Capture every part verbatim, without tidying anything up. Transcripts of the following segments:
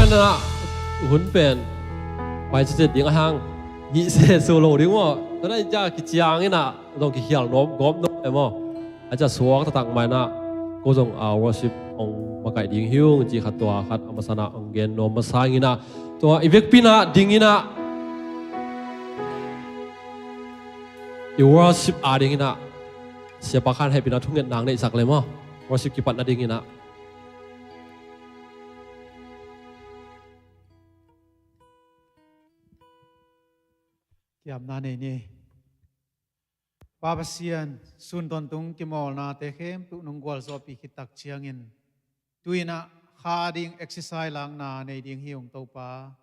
Na hun pen pai cicet ding a hang hih se su lo ding maw? Tuna in cia kiciang in ah zong kikhial nuam gawp nuam e maw? A cia suak taktak mai na ko zong a worship hong makaih ding hi ung ci khat tua khat a masa na hong gen nuam masa in ah tua i vekpi na ding in ah i worship a ding in ah Siapa Khan hehpihna thunget nang neihsak le maw? Worship kipat na ding in ah. Kiamna nei ni. Pa Pasian, sun tawntung kimawlnate khempeuh nong gualzawhpih khit tak ciangin tu in ah kha ding exercise lakna nei ding hi ung Topa.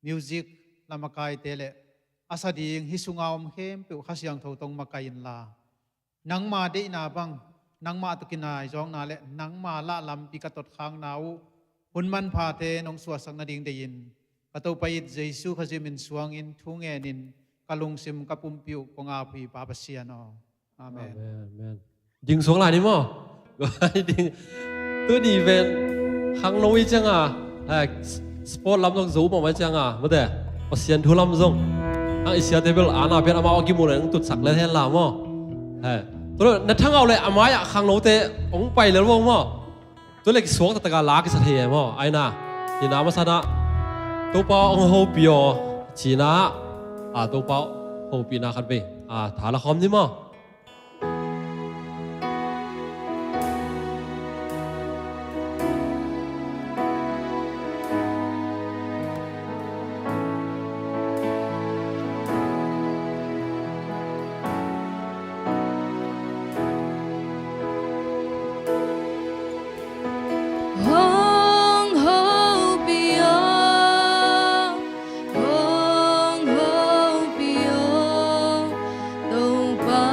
Music lamakaite le a sa ding hih sunga om khempeuh Kha Siangtho tawh makaih inla nangma deihna bang, nangmah tawh kinaizawkna le nangma lah lampi ka totkhakna uh hun manphate nong suahsak nading deihin ka Topa it Jesu Khazih min suangin thu ngenin ka lungsim ka pumpi uh kong ap hi Pa Pasian aw. Amen. Amen, amen. Ding suak lai ni maw? Ding. Tuni pen khangno i cianga, eh, sport lam zong zo mawh mai cianga mate, Pasian thu lam zong ang i siate bel ana pen amau a kimu le ang tutsak le hen la maw? Eh, tu na thangau le a mai-ah khangnote hong pai lel maw maw? Tu le kisuak taktak a la kisa thei e maw? Aina ina masa na Topa hong hopih aw cina a Topa hopihna khat vei a tha la khawm ni maw? Hong hopih aw, hong hopih aw, Topa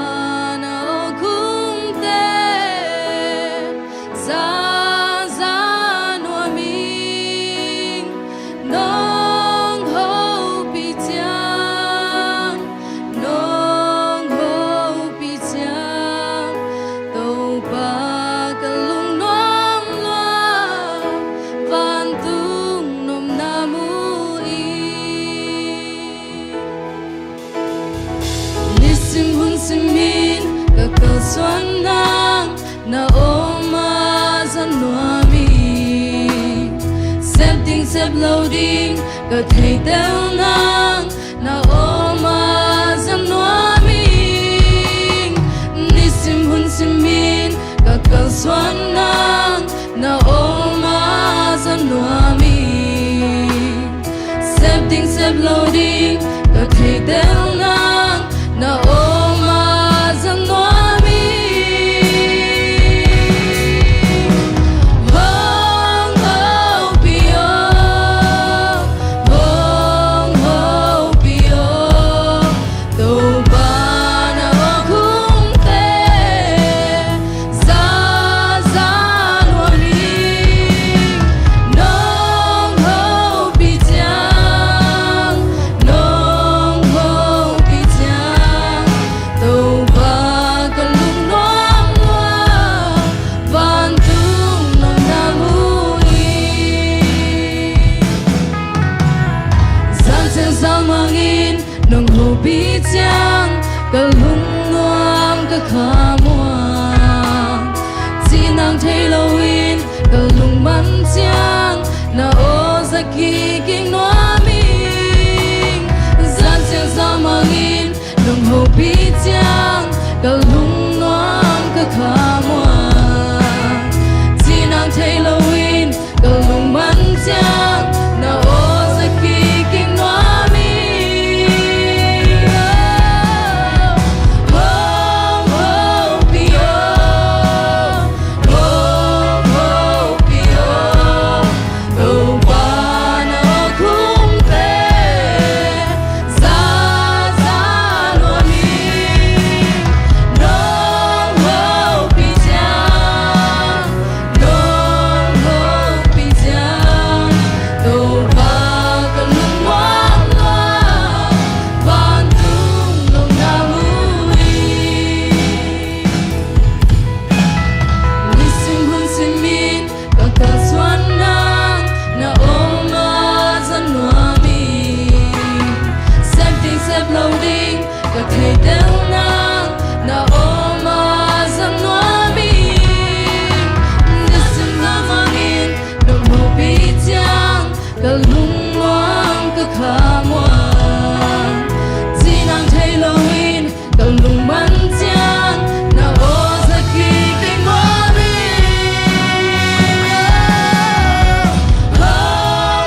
na awkhumte zaza nuam ing. Nong hopih ciang, nong hopih ciang, Topa ka lungnuam lua, vantung nopna mu ing. Nisim hun simin ka kalsuan nang na om a za nuam ing. Sep ding sep lo ding ka theitel nang na om a za nuam ing. Nisim hun simin ka kalsuan nang na om a za nuam ing. Sep ding sep lo ding ka theitel nang na om a za nuam ing. Hong hopih aw, hong hopih aw, Topa na awkhumte zaza nuam ing. Nong hopih ciang, nong hopih ciang, Topa ka lungnuam lua, vantung nopna mu ing. Zan ciang zan mangin nong hopih ciang ka lungnuam ka khamuang. Cinang thei loin ka lungman ciang na aw za kik ing nuam ing. Zan ciang zan mangin nong hopih ciang ka lungnuam ka khamuang. Cinang thei loin ka lungman ciang na aw za kik ing nuam ing. Hong hopih aw, hong Ka lungmuang ka khamuang, zinang thei loin ka lungman ciang na aw zat kik ding mah ni. Ho,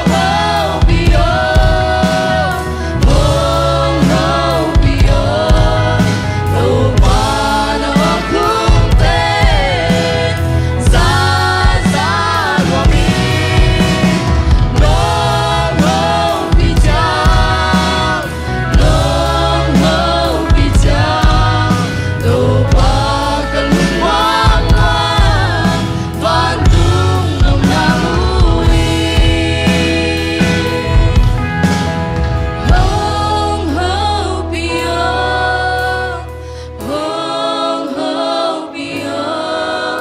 ho, pi aw, hong ho, pi aw, Topa na aw khumte. Hong hopih aw,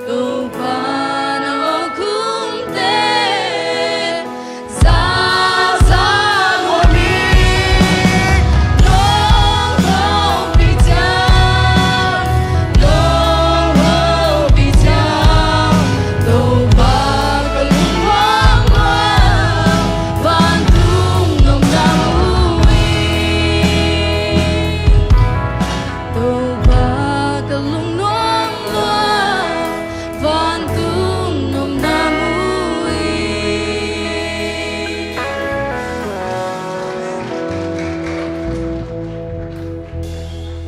Topa na aw khumte, za, za lua mi. Hong hopih ciang, hong hopih ciang, Topa ka lungmuang lua, vantung nopna mu hi. Topa ka lungnuam lua, vantung nopna mu hi.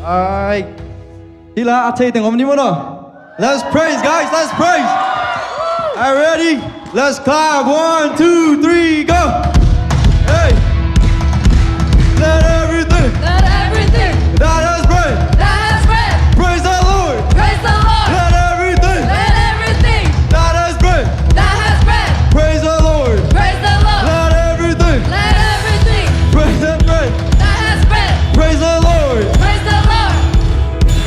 Alright. Hih la a thei teng om ni maw no? Let's praise, guys. Let's praise. Are you ready? Let's clap. One, two, three, go. Hey. Let everything. Let everything. That has breath. That has breath. Praise the Lord. Praise the Lord. Let everything. Let everything. That has breath. That has breath. Praise the Lord. Praise the Lord. Let everything. Let everything. Praise the breath. That has breath. Praise the Lord. Praise the Lord.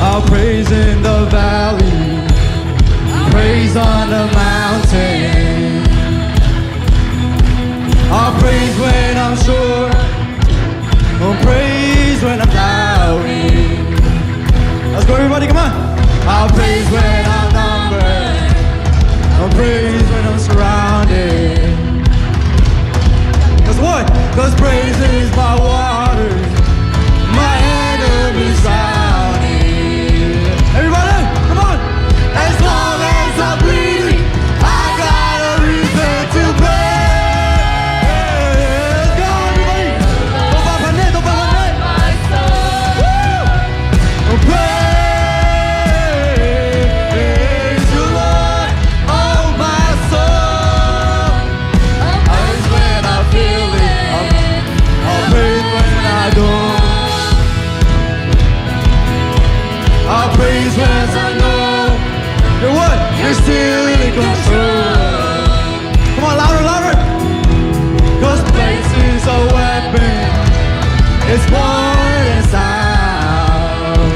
I'll praise in the valley. Praise on the mountain. I'll praise when I'm sure. I'll praise when I'm doubting. Let's go, everybody, come on. I'll praise when I'm numbered. I'll praise when I'm surrounded. 'Cause what? 'Cause praise is my water. My enemies drowning. Everybody, come on. As long as I'm breathing, I got a reason to praise. Go, everybody. Topa phat ni, Topa phat ni. Woo! Praise the Lord, oh my soul. Praise when I feel it. I'll, I'll praise when I don't. I'll praise when I know that what? You're still in control. Come on, louder, louder. 'Cause praise is a weapon. It's more than sound.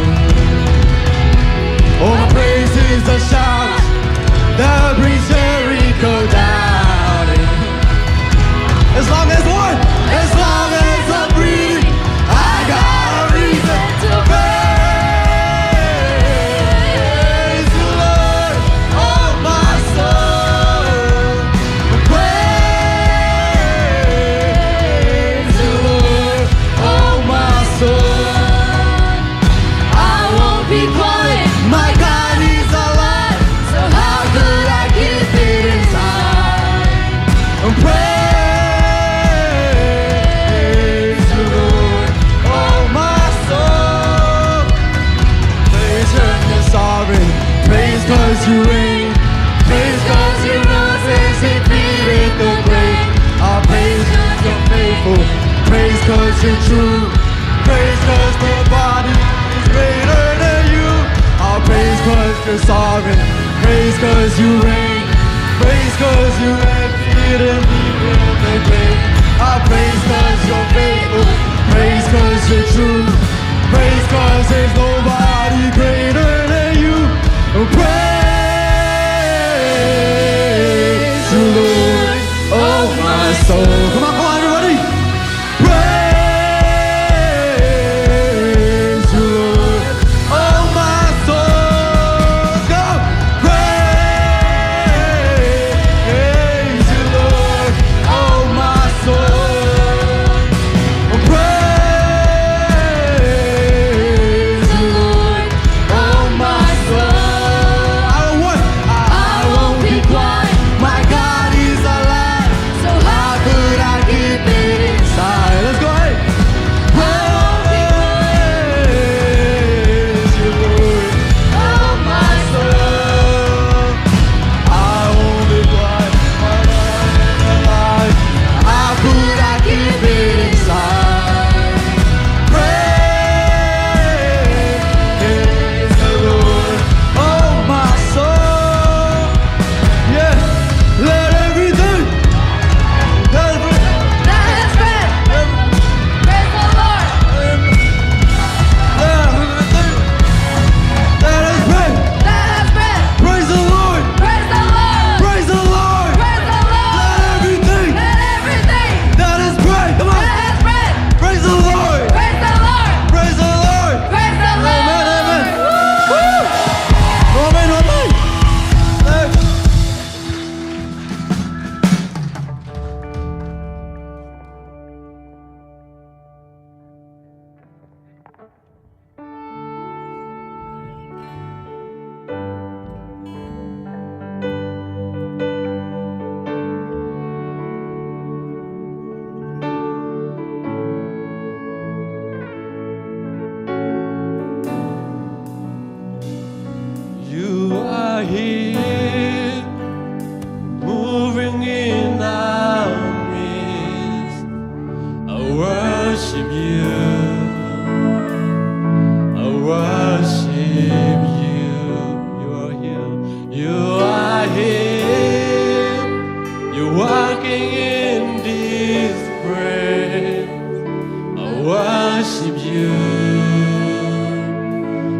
Oh, my praise is a shout that brings Jericho down. As long as what? As long as I'm breathing, I got a reason to praise the Lord, oh my soul. Praise the Lord, oh my soul. I won't be quiet. My God is alive. So how could I keep it inside? Praise the Lord, oh my soul. Praise when you're sovereign. Praise 'cause you reign. Praise 'cause your nose is defeated the grave. I'll praise 'cause you're faithful. Praise 'cause you're true. Praise 'cause nobody is greater than you. I'll praise 'cause you're sovereign. Praise 'cause you reign. Praise 'cause you have defeated me in the grave. I'll praise 'cause you're faithful. Praise 'cause you're true. Praise 'cause there's nobody greater than you. Praise the Lord, oh my soul. Come on, come on, everybody. Praise the Lord, oh my soul. Go. Praise the Lord, oh my You. I worship you. You are here. You are here. You're walking in this place. I worship you.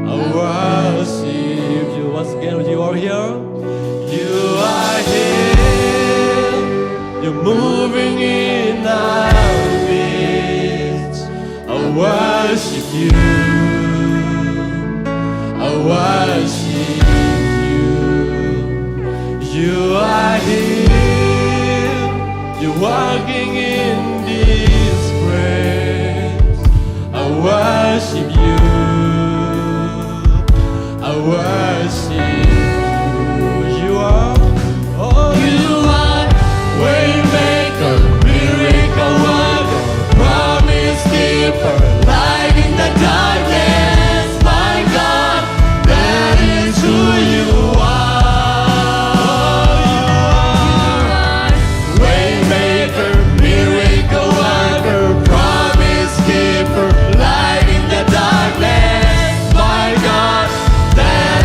I worship you. Once again, you are here. You are here. You're moving in our midst. I worship you. I worship you. You are here. You're walking in this place. I worship you. I worship you. You are, oh, you are waymaker, miracle worker, promise keeper, light in the darkness. My God, that is who you are. Waymaker, miracle worker, promise keeper, light in the darkness. My God, that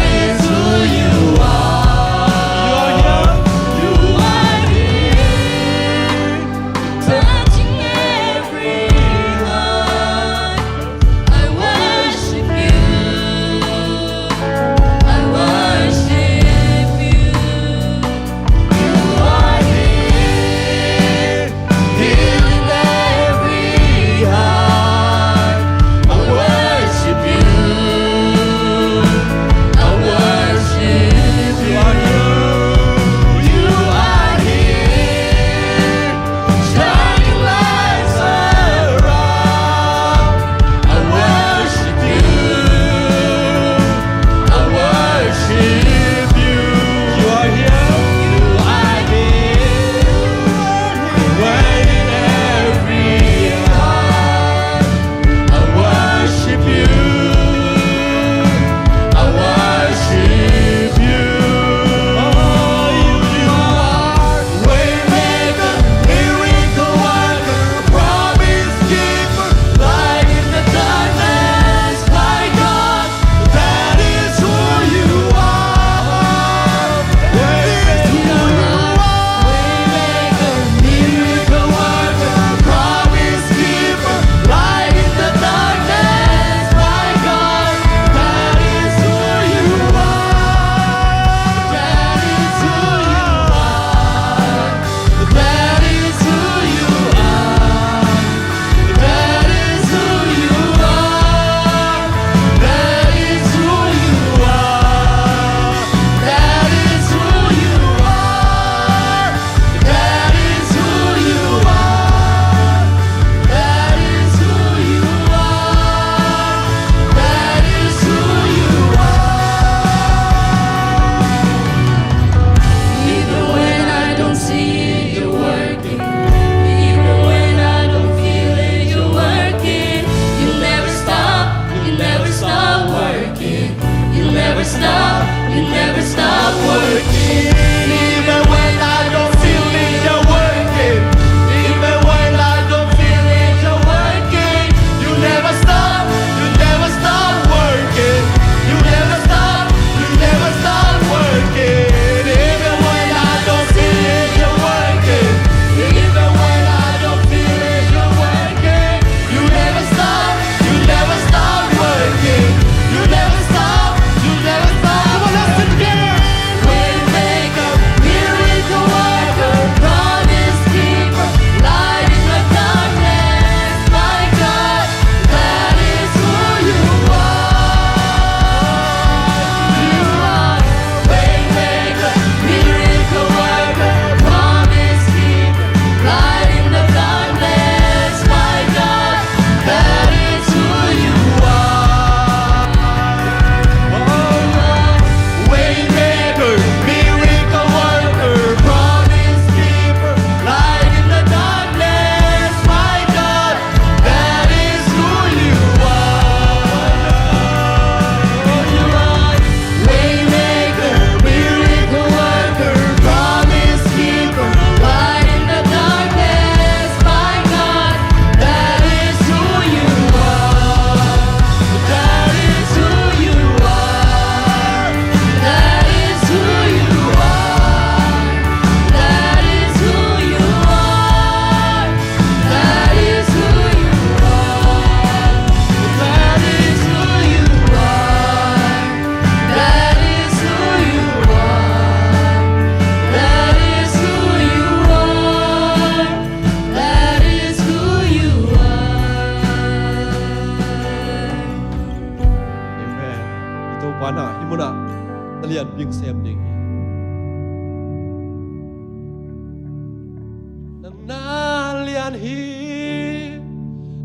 Nang na lian hi,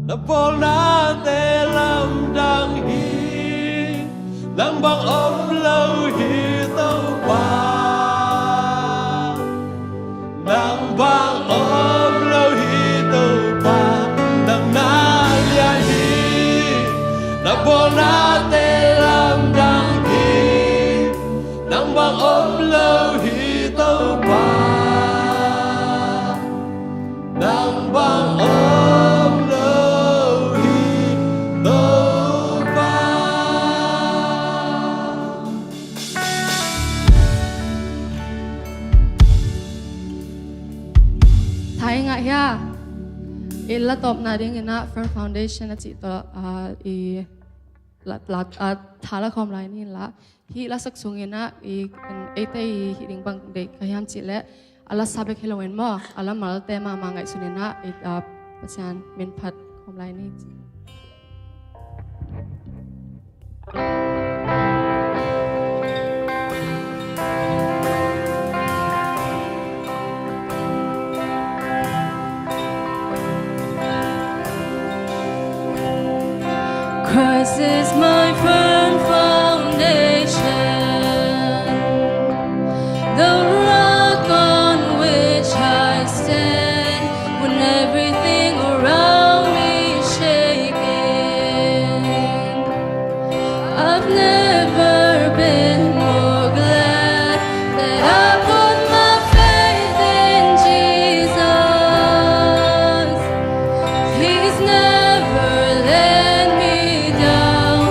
na bawlnate lamdang hi, nang bang om lo hi Topa. Nang bang om lo hi Topa, nang na lian hi, na bawlnate lamdang hi, nang bang om lo hi Topa. Nang bang om lo hi Topa. Thai ngah hia? I la tawpna dingin ah Firm Foundation a cih tawh, ah, i la, la, ah, tha la khawm lai ni la. Hih lasak sungin ah i, eite i hih ding bang deih ka hiam cih leh a lasa bek hi loin maw, a la malte mahmah ngaihsun in ah i, ah, Pasian min phat khawm lai ni. 'Christ is my firm foundation, the rock on which I stand when everything around me is shaking. I've never been more glad that I put my faith in Jesus. He's never let me down.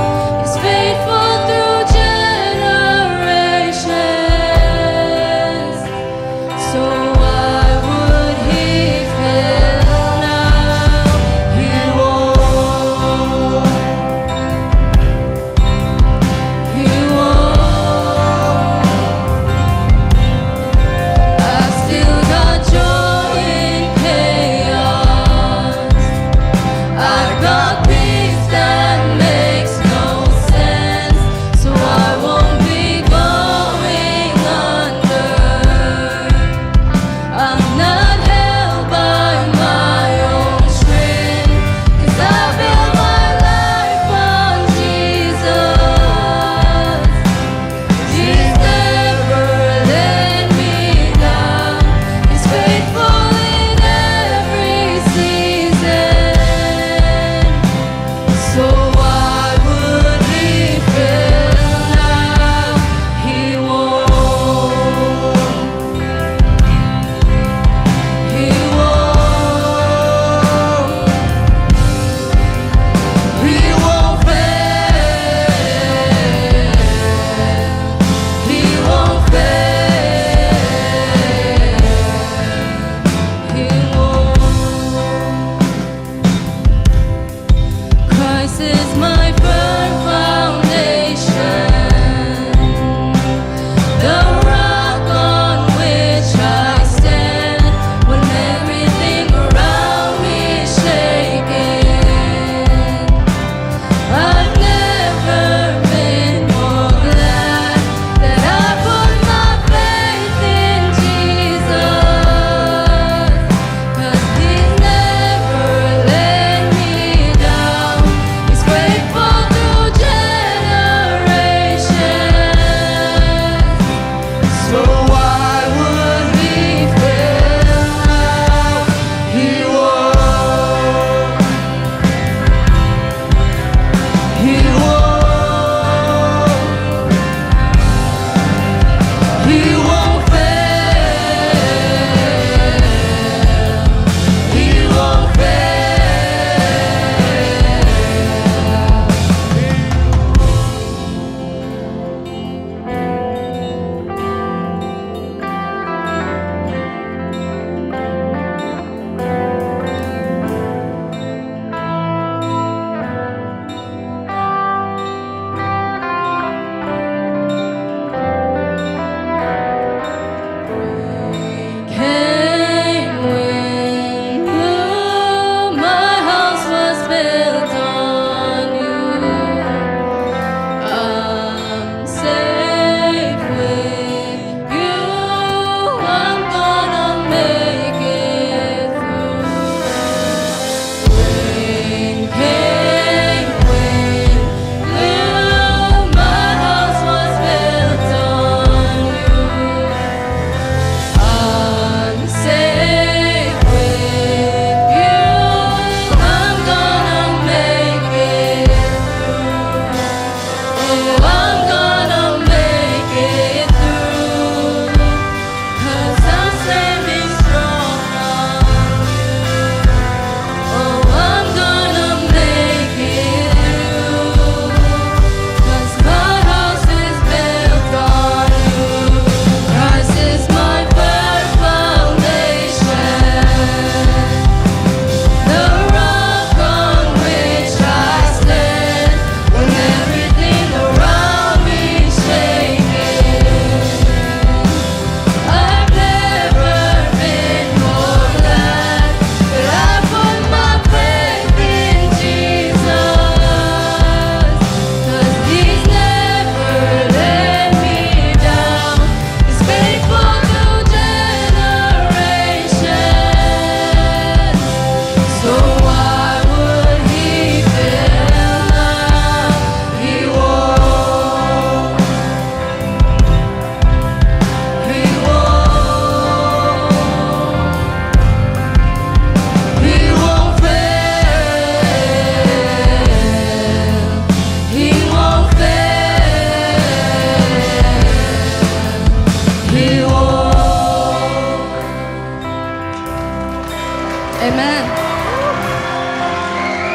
Amen.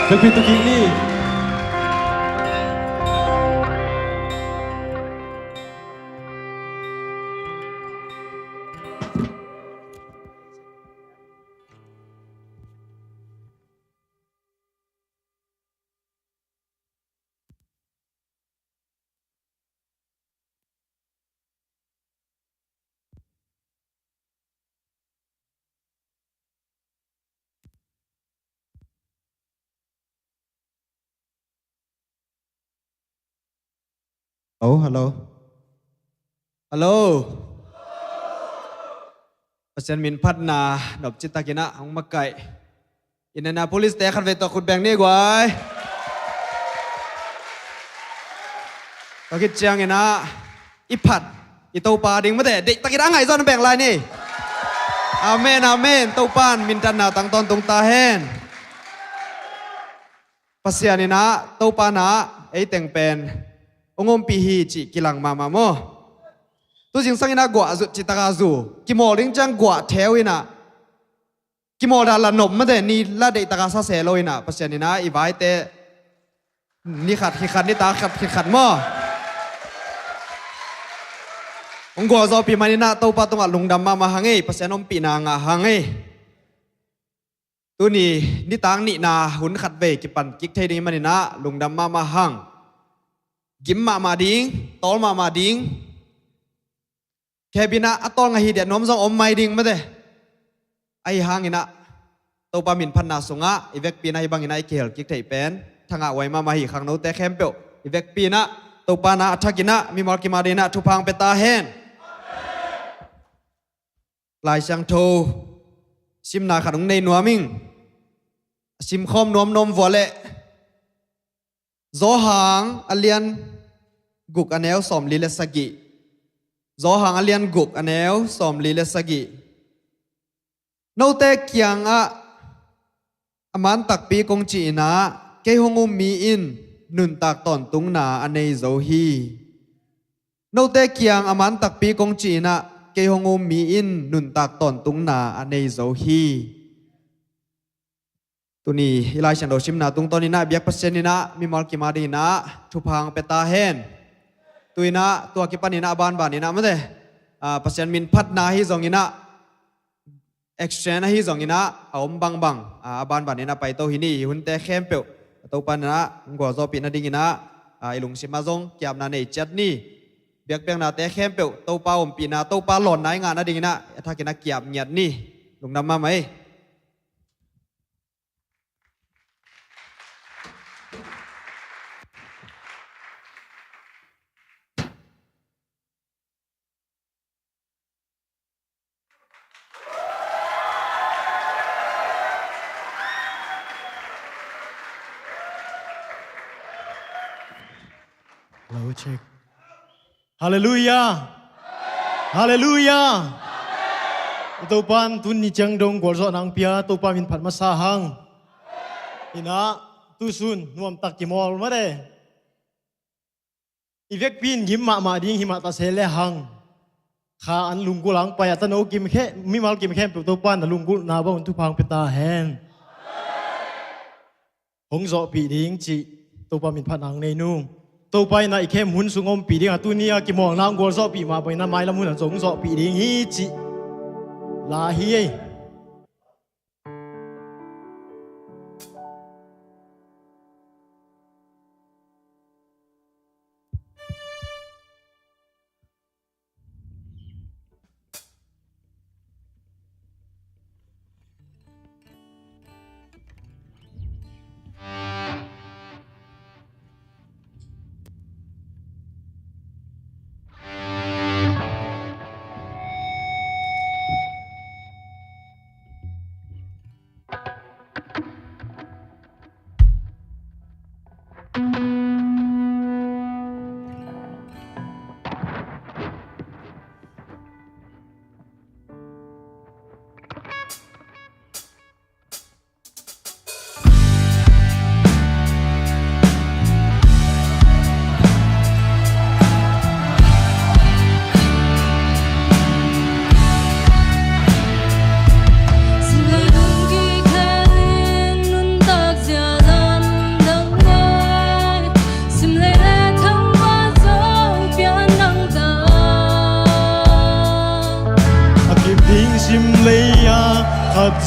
Biakpiak kik ni. Hello, hello. Hello. Pasian min phatna nop citakin ah hong makaih Indianapolis te khatvei tawh khut beng ni guai. Tua khit ciangin ah i phat i Topa ding mate, deihtakin a ngaihzawh na beng lai ni. Amen, amen. Topa'n minthanna tang tawntung ta hen. Pasian in ah, Topa in ah ei teng pen hong ompih hi cih kilang mahmah maw. Tu zingsang in ah guah zut citaka zu, kimawl ding ciang guah theu in ah, kimawl dah la nop mate, ni la deihtakin sa se lo in ah, Pasian in ah i vaite ni khat khit khat, ni ta khat khit khat maw, hong gualzawhpih man in ah Topa tungah lungdam mahmah hang ei, Pasian ompihna ngah hang ei. Tuni nitak nihna hun khatvei kipan kik thei ding ahih manin ah lungdam mahmah hang. Gim mahmah ding, tawl mahmah ding. Kei bang in ah a tawl ngah hi diah nuam zong om mai ding mate. Ahi hangin ah Topa min phatna sungah i vekpi in ah hih bangin ah i kihel kik theih pen thangah huai mahmah hi. Khangnote khempeuh i vekpi in ah Topa in ah a thakin ah mimal kim a dingin ah thupha hong pia ta hen. Lai Siangtho simna khat hong nei nuam ing. A simkhawm nuamnuam vua leh, Johan a lian guk a neu sawmli le sagih. Johan a lian guk a neu sawmli le sagih. Note kiangah a man takpi kong ci-in ah kei hong um mi in nuntak tawntungna a nei zo hi. Note kiang a man takpi kong ci-in ah kei hong um mi in nuntak tawntungna a nei zo hi. Tuni i Lai Siangtho simna tungtawnin ah biak Pasian in ah mimal kim a dingin ah thupha hong pia ta hen. Tu-in ah tua kipanin ah a banbanin ah mate, ah, Pasian min phatna ahi zongin ah, exchange ahi zongin ah a om bangbang, ah, a banbanin ah paito hi ni. Hih hunte khempeuh Topa in ah hong gualzawhpih nadingin ah, ah, i lungsim ah zong kiapna nei ciat ni. Biakpiaknate khempeuh Topa ompihna, Topa lawnna i ngah nadingin ah a thakin ah kiap ngiat ni. Lungdam mahmah ei. Hello, check. Halleluiah. Halleluiah. I Topa'n tuni ciang dong gualzawhna hong pia, Topa min phat masa hang. In ah tusun nuamtak kimawl mate. I vekpi in gim mahmah ding himah ta se le hang. Kha an lunggulh hong pai a tano kim khe, mimal kim khempeuh Topa'n a lunggulhna bang un thupha hong pia ta hen. Hong zawhpih ding cih Topa min phatna hong nei nung. Topa in ah i khem hun sung ompih ding a, tuni a kimawlna hong gualzawhpih mah bangin ah mailam hun ah zong hong zawhpih ding hi cih la hi ei.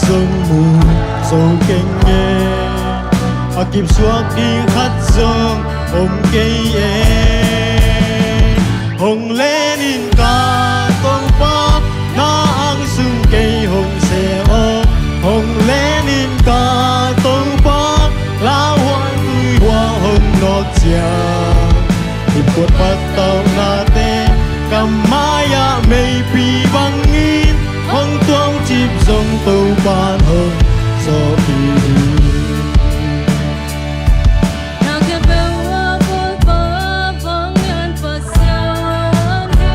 zong mu zo keng e. A kipsuak ding khat zong om kei e. Hong len in ka Topa, na ang sung kei hong sel aw. Hong len in ka Topa, lauhuai tuihuai hong nawt ciang, i puat pattauhnate ka mai-ah meipi bangin hong tuamcip zong Topa'n hong sawpih hi. Na khempeuh ah Bawipa vanglian Pasian hi.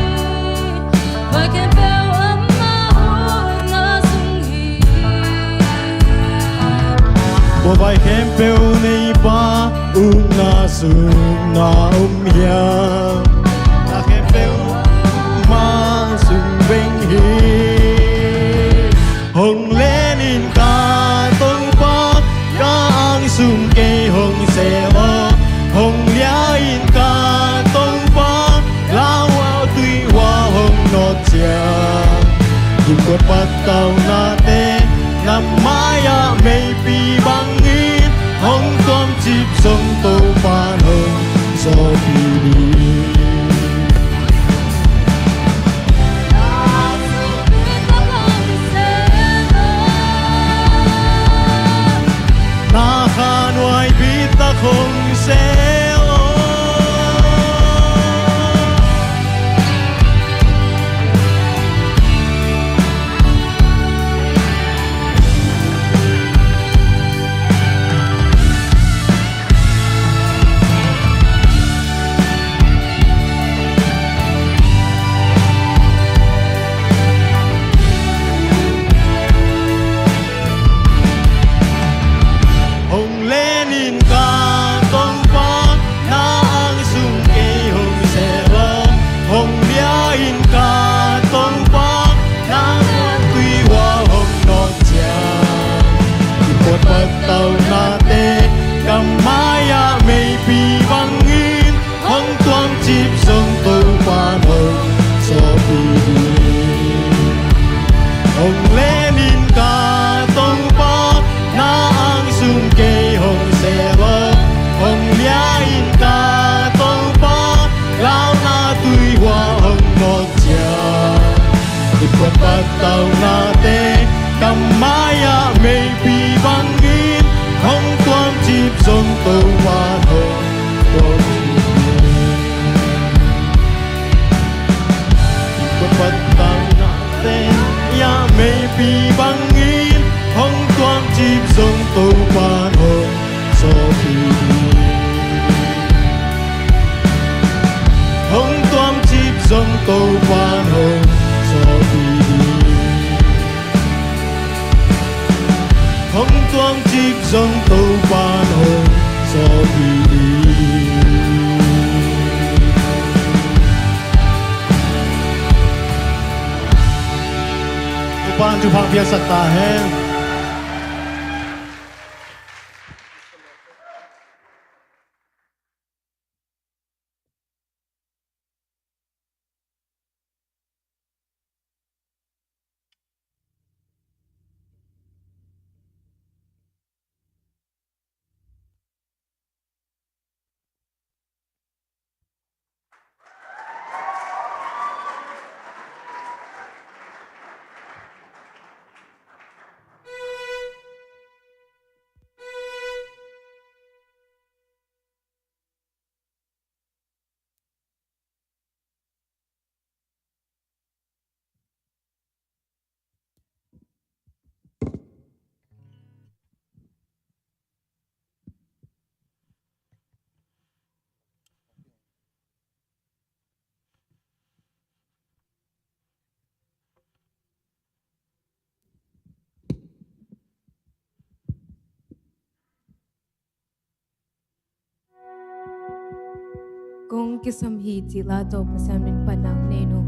Vai khempeuh ama ukna sung hi. Tua vai khempeuh neipa ukna sung na om hiam? Na khempeuh ama sung veng hi. Hong len in ka Topa, ka ang sung kei hong sel aw. Hong lia in ka Topa, lauhuai tuihuai hong nawt ciang, i puat pattauhnate na mai-ah meipi bangin hong tuamcip zong Topa'n hong sawpih hi. Na khan huaipi tak hong sel aw. Hong len in ka Topa, na ang sung kei hong sel aw. Hong lia in ka Topa, na tuihuai hong nawt ciang, i puat pattauhnate ka mai-ah meipi bangin hong tuamcip zong Topa'n hong sawpih hi. Hong len in ka Topa, na ang sung kei hong sel aw. Hong lia in ka Topa, lauhuai tuihuai hong nawt ciang, i puat pattauhnate ka mai-ah meipi bangin hong tuamcip zong Topa'n hong tuamcip hi. I puat pattauhnate na mai-ah meipi bangin hong tuamcip zong Topa'n hong sawpih hi. Hong tuamcip zong Topa'n hong sawpih hi. Hong tuamcip zong Topa'n hong sawpih hi. Topa'n thupha piaksak ta hen. Kong kisam hi cih la tawh Pasian min pannak nei un.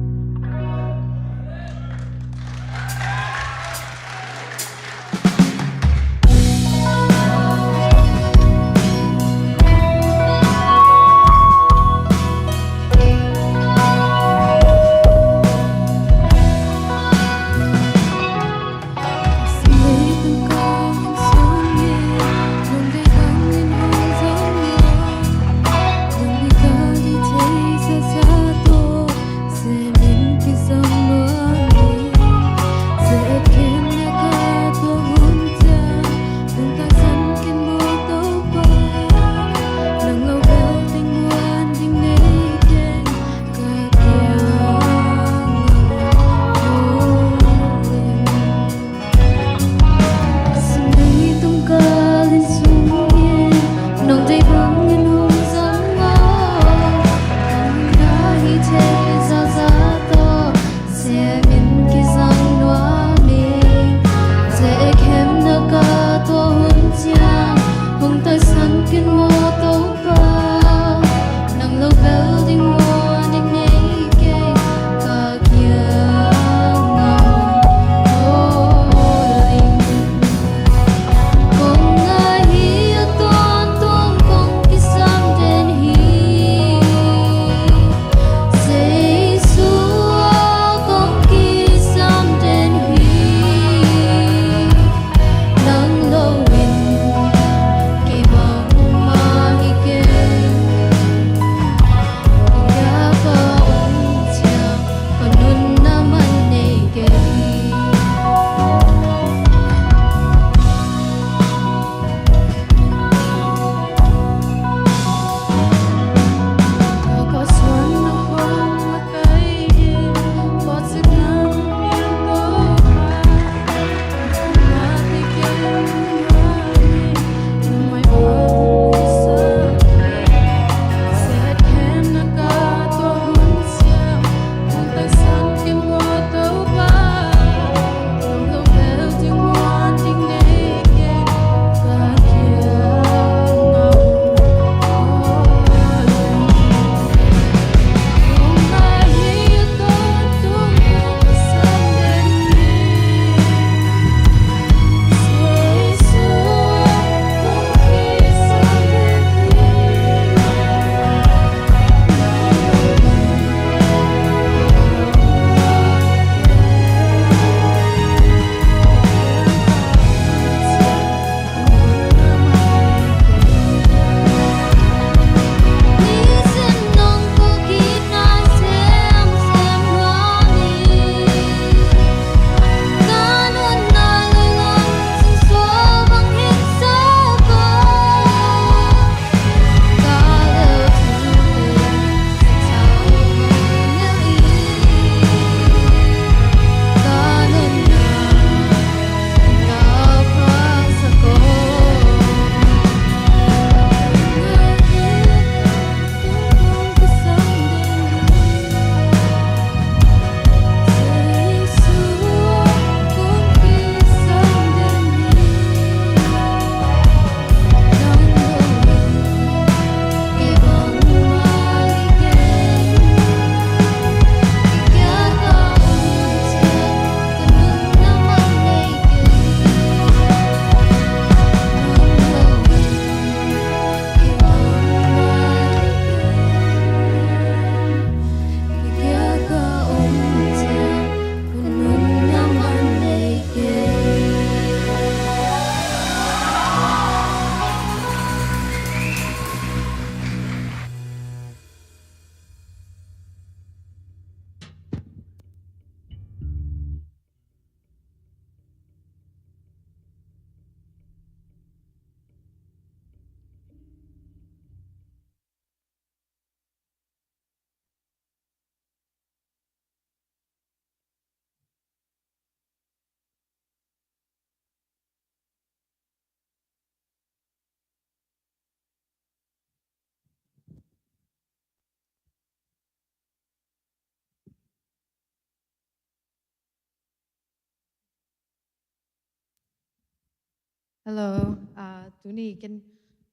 Hello, uh, tuni ken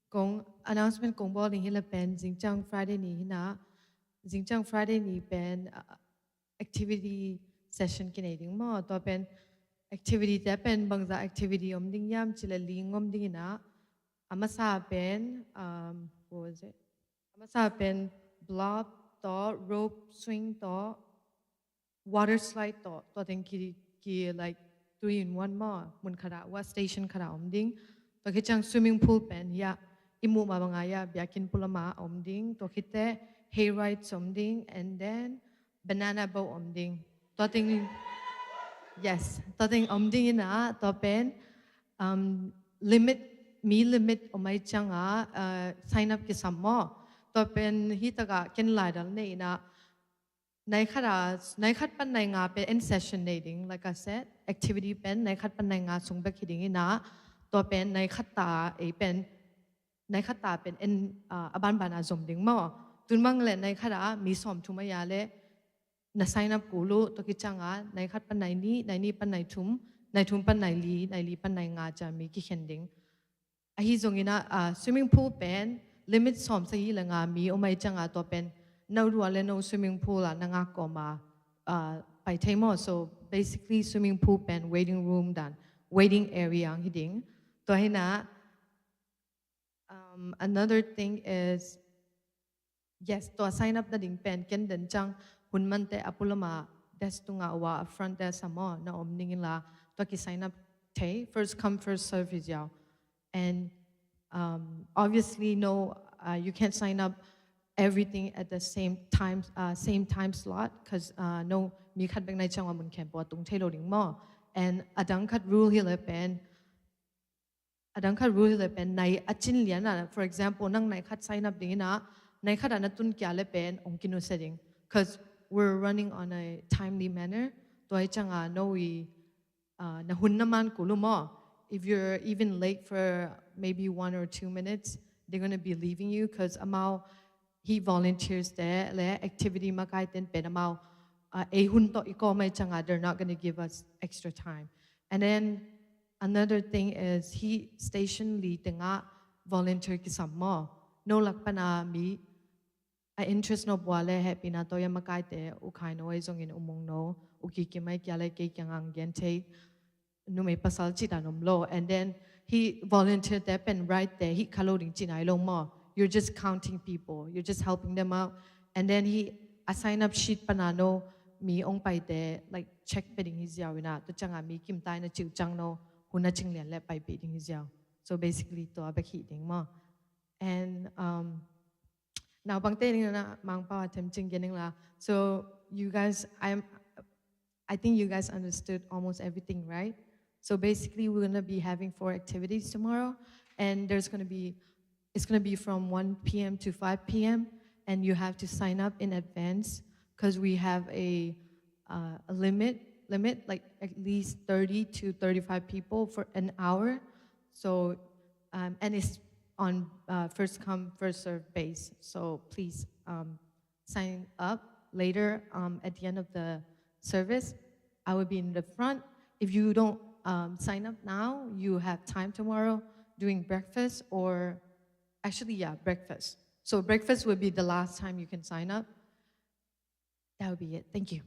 kong announcement kong bawl ding hi le pen zingciang Friday ni hi na, zingciang Friday ni pen uh, activity session kinei ding maw. Tua pen activity te pen bangza activity om ding hiam ci le ling om ding hi na, a masa pen um, what was it? A masa pen blob tawh, rope swing tawh, water slide tawh, tua teng ki, ki like three in one maw, mun khat ah, what station khat ah om ding. Tua khit ciang swimming pool pen hiah i muh mah bang a hiah biakinn pulama om ding. Tua khit teh hay rides om ding, and then banana boat om ding. Tua teng, yes, tua teng om ding hi na, tua pen um, limit, mi limit om ahih ciang a uh, sign up kisam maw. Tua pen hi tak ah ken laidal nei hi na, nai khat a, nai khat pan nai nga pen end session nei ding, like I said, activity pen nai khat pan nai nga sung bek hi ding hi na, tua pen nai khat ta ei pen, nai khat ta pen end uh, a banban a zom ding maw. Tun bang le nai khat a mi sawm thum a hia le na sign up kul uh, tua khit ciang a nai khat pan nai nih, nai nih pan nai thum, nai thum pan nai li, nai li pan nai nga ci a mi kikhen ding. Ahi zongin ah, uh, swimming pool pen limit sawm sagih le nga mi om ahih ciang a, tua pen no rua le no swimming pool ah na ngak kawm a uh, pai thei maw. So basically swimming pool pen waiting room dan, waiting area hi ding. Tua hi na, um, another thing is, yes, tua sign up nading pen ken den ciang hun man teh a pulama desk tungah uh a, front desk ah maw na om ning in la, tua ki sign up thei, first come first serve hi ziau. And um, obviously no, uh, you can't sign up everything at the same time, uh, same time slot, because uh, no, mi khat bek nai ciang a mun khempeuh a tung thei lo ding maw. And a dang khat rule hi le pen, a dang khat rule hi le pen nai a cin lian a, for example nang nai khat sign up ding hi na, nai khat a na tun kia le pen ong kinusia ding, because we're running on a timely manner. Tua ahih ciang a no i uh, na hun na man kul uh maw. If you're even late for maybe one or two minutes, they're going to be leaving you, because amau hi volunteers te le activity makai ten pen amau uh, ei hun tawh i kawm ahih ciang a, they're not going to give us extra time. And then another thing is hi station li tengah volunteer kisam maw. No lak pan a mi a interest no pua le hehpihna tawh a makai te, U Khai no ahi zongin U Mung no, U Ki Kim ahi kia le kei kiang a gen thei, numei pasal cih dan om lo. And then hi volunteer te pen ride te hi kha lo ding cih nai lo maw. You're just counting people, you're just helping them out. And then hi a sign up sheet pan a no mi ong pai te like check pia ding hi ziau in a, tua ciang a mi kim tai na cih uh ciang no hun a cing lian le paipih ding hi ziau. So basically tua bek hi ding maw. And um, naupangte ning na Mangpau a them cing gen ning la. So you guys, I'm, I think you guys understood almost everything, right? So basically, we're gonna be having four activities tomorrow, and there's gonna be, it's gonna be from one p m to five p m, and you have to sign up in advance because we have a uh, a limit, limit like at least thirty to thirty-five people for an hour. So um, and it's on uh, first come, first serve base. So please um, sign up later um, at the end of the service. I will be in the front. If you don't um, sign up now, you have time tomorrow during breakfast or actually, yeah, breakfast. So breakfast will be the last time you can sign up. That will be it. Thank you.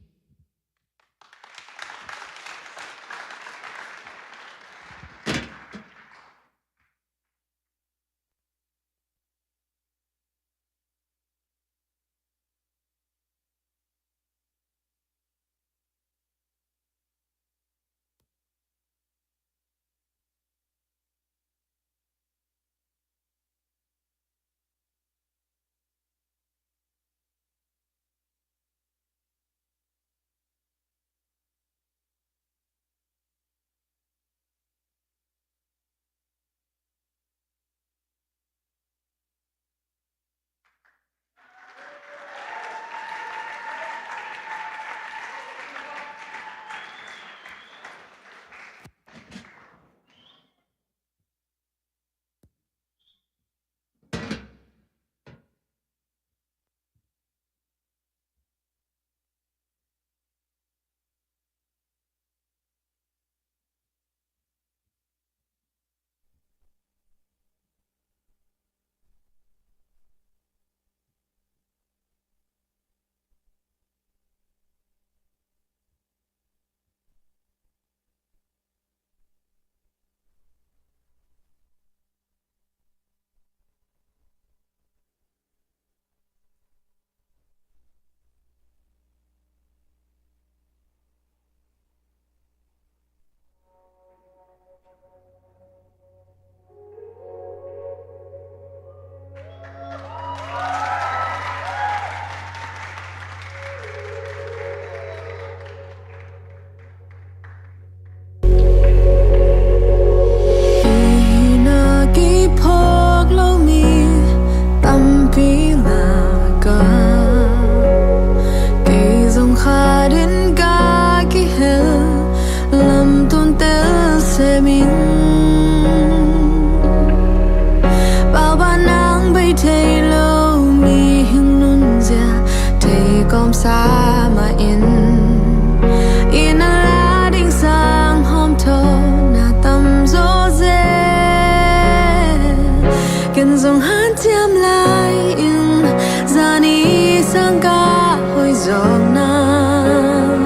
Ken zong hanciam lai ing, zani sang ka hoih zawk nang.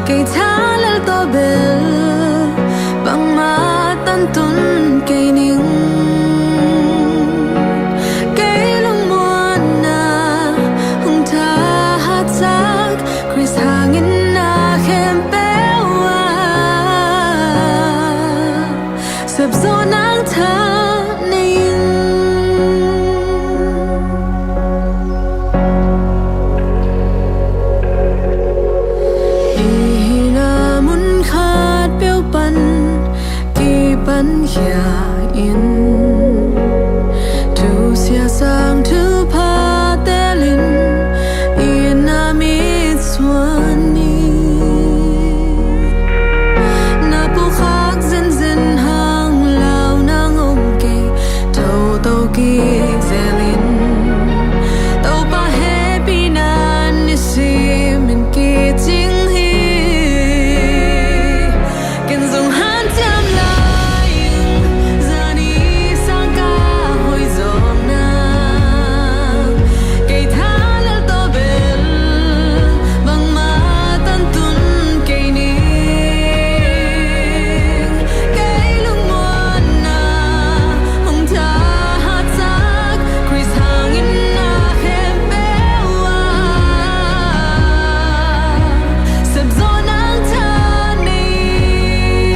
Kei tha lel tawh bel bangmah tantun kei ning. Kei lungmuanna hong thahatsak, Khrist hangin na khempeuh ah sepzawh nang tha nei ing. Hih hina mun khat peuh pan kipan khia in, thusia sang thupha telin i na mitsuan ni. Na pukhak zenzen hang lau nang om kei, toto kik zelin Topa hehpihna nisimin kicing hi. Ken zong hanciam lai ing, zani sang ka hoih zawk nang. Kei tha lel tawh bel bangmah tantun kei ning. Kei lungmuanna hong thahatsak, Khrist hangin na khempeuh ah sepzawh nang tha nei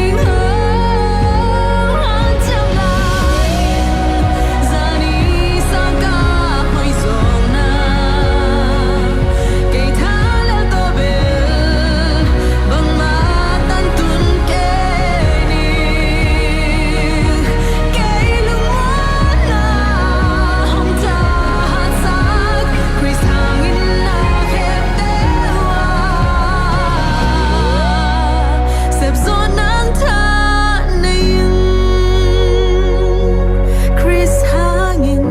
ing. Hanciam lai ing, zani sang ka hoih zawk nang. Kei tha lel tawh bel bangmah tantun kei ning. Kei lungmuanna hong thahatsak, Khrist hangin na khempeuh ah sepzawh nang tha nei ing. Khrist hangin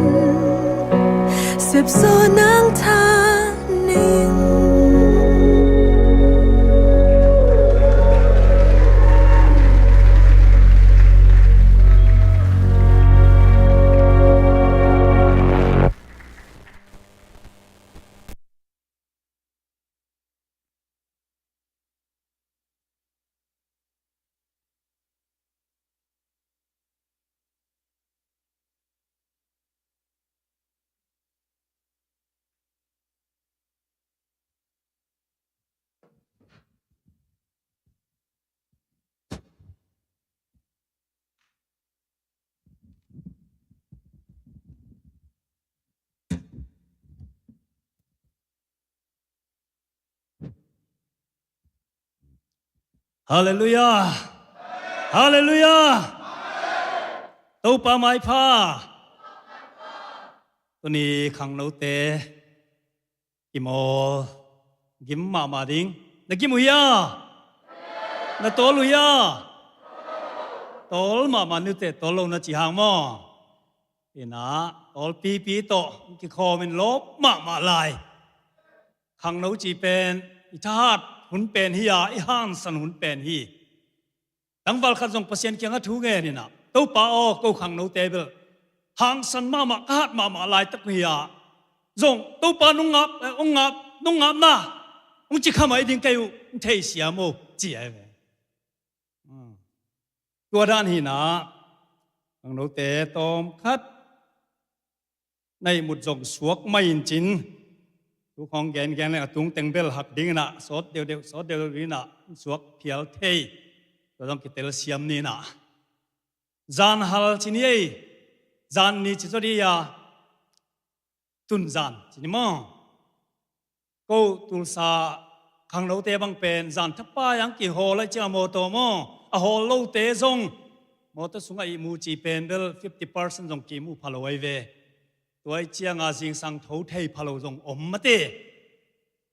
sepzawh nang tha nei ing. Halleluiah. Halleluiah. Topa maipha. Tuni khangnote kimawl gim mahmah ding. Na gim uh hia? Na tawl uh hia? Tawl mahmah ni uh teh, tawl lo na ci hang maw? Inah tawlpipi tawh kikhawmin lawp mahmah lai. Khangno cih pen i thahat hun pen hi a, i hangsan hun pen hi. Tangval khat zong Pasian kiangah thu ngen inah, Topa aw, ko khangnote bel hangsan mahmah, ka hat mahmah laitak uh hi a, zong Topa nung ngap, eh, nung ngap, nung ngapna hong ci kha mai ding kei uh, hong theisiam uh, ci a hi ve. Hmm. Tua dan hinah khangnote tawmkhat na ihmut zong suak mai in cin, tu khawng gengen leng a tung teng bel hak ding inah, sawt deuhdeuh, sawt deuhdeuh ding inah suak phial thei. Tua zong kitelsiam ni inah. Zan hal ci ni ei, zan ni ci zaw di a, tunzan ci ni maw? Ko Tulsa khangnote bang pen zan thapai ang kihawl ai ciang a mawtaw maw, a hawl lote zong mawtaw sungah ihmu cih pen bel fifty percent zong kimu pha lo ai ve. Tua ai cianga zingsang tho thei pha lo zong om mate.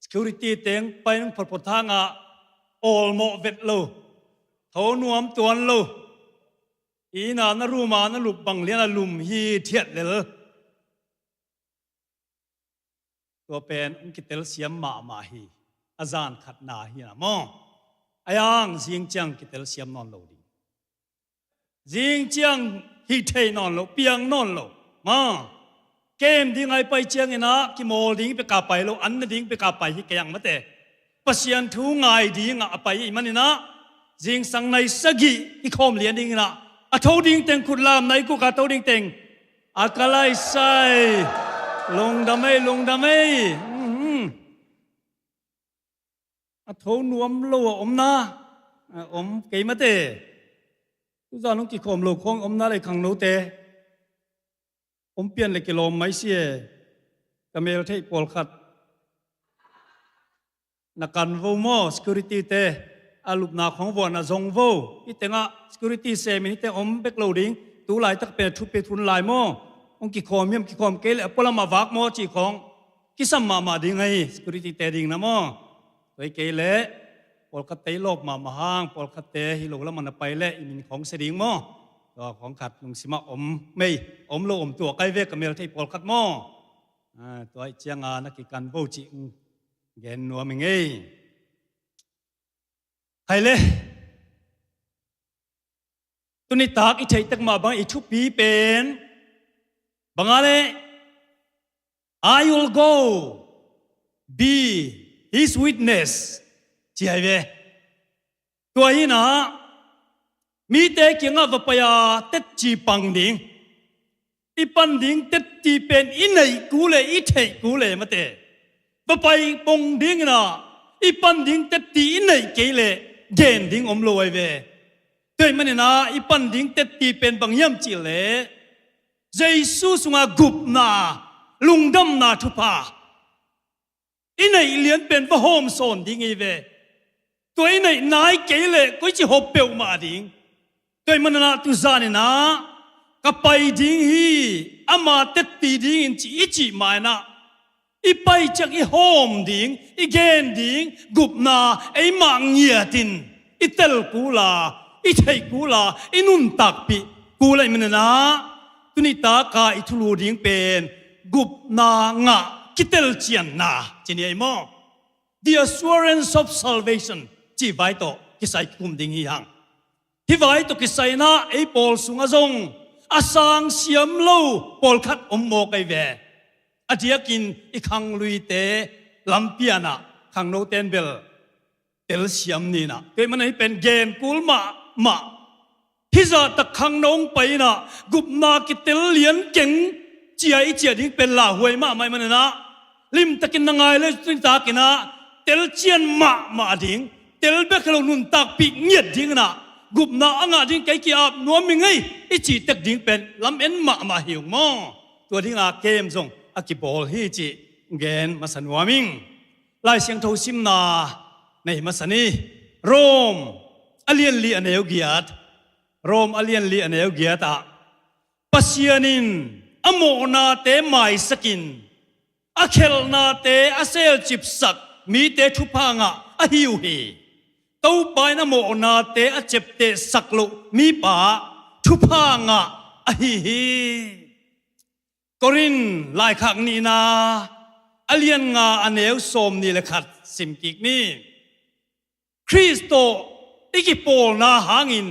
Security teng pai nung photphot hangah awlmawh vet lo, tho nuam tuan lo. Ina na ruma na lup bang liana lum hi thiat lel. Tua pen hong kitelsiam mahmah hi. A zan khatna hi na maw? A yang zing ciang kitelsiam nawn lo ding. Zing ciang hih thei nawn lo, piang nawn lo. Maw, kem ding a i pai ciangin ah kimawl ding bek a pai lo, an na ding bek a pai hi kei ang mate. Pasian thu ngai ding a pai i hih manin ah zingsang nai sagih i khawm lian dingin ah a tho ding teng khut lam, nai guk a tho ding teng. A ka lai sai. Lungdam ei, lungdam ei. Mhm. A tho nuam lo a om na, a om kei mate. Tuzan hong kikhawm lo khawng om na lei khangnote. Om pian le kilawm mai si e. Ka mel theih pawlkhat na kan vo maw, security te. A lupna khawng vuan a zong vo. Hih tengah security semin hih teng om bek lo ding. Tu laitak pen a thupi thun lai maw. Hong kikhawm hiam, kikhawm kei le a pualam a vak maw cih khawng kisam mahmah ding ahi, security te ding na maw. Tua hi kei leh pawlkhatte i lawp mahmah hang, pawlkhatte hi lo lamah na pai leh i min khawng sia ding maw. Tua khawng khat lungsimah om mei, om lo om tuak ai ve ka mel thei pawlkhat maw. Ah, tua ih cianga na kikan bo cih gen nuam ing ei. Hai le. Tuni tak i theih tek mah bang i thupi pen banga le, "I will go be his witness," ci hai ve. Tua hinah mite kiangah va pai a tetci pang ding. I pan ding tetti pen i neih kul le i theih kul le mate. Va pai pong dinginah i pan ding tetti i neih kei le gen ding om lo ai ve. Tua ih maninah i pan ding tetti pen bang hiam cih le Jesu sunga gupna, lungdamna thupha i neih lian pen va hawm sawn ding hi ve. Tua i neih nai kei le koici hawm peuhmah ding. Tua ih maninah tuzaninah ka pai ding hi, ama tetti dingin ci i cih mainah i pai ciang i hawm ding, i gen ding gupna eimah ngiatin i tel kul a, i theih kul a, i nuntakpih kul a ih maninah tuni taka i thulu ding pen gupna ngah kitelcianna ci ni ei maw? The assurance of salvation cih vai tawh kisai kikum ding hi hang. Hih vai tawh kisai inah ei pawl sungah zong a sang siam lo pawlkhat om mawk ai ve. A diakin i khangluite lampianah khangnoten bel telsiam ninah. Kei manah hih pen gen kul mahmah. Hih zahtak khangno hong pai inah gupna kitel lian keng cia i ciah ding pen lauhuai mahmah ih maninah limtakin na ngai le tunitakinah telcian mahmah ding, tel bek hi lo nuntakpih ngiat dinginah gupna a ngah ding kei ki-ap nuam ing ei i cih tek ding pen lam en mahmah hi ung maw? Tua dinga kem zong a kibawl hi cih gen masa nuam ing. Lai Siangtho simna nei masa ni. Rom a lianli a neu giat. Rom a lianli a neu giat ah Pasian in a mawhnate maisakin a khelhnate a selcipsak mite thupha ngah ahi uh hi. Topa in a mawhnate a ciaptehsak loh mipa thupha ngah ahi hi. Korin laikhak nihna a lian nga a neu sawm nih le khat simkik ni. Khrist tawh i kipawlna hangin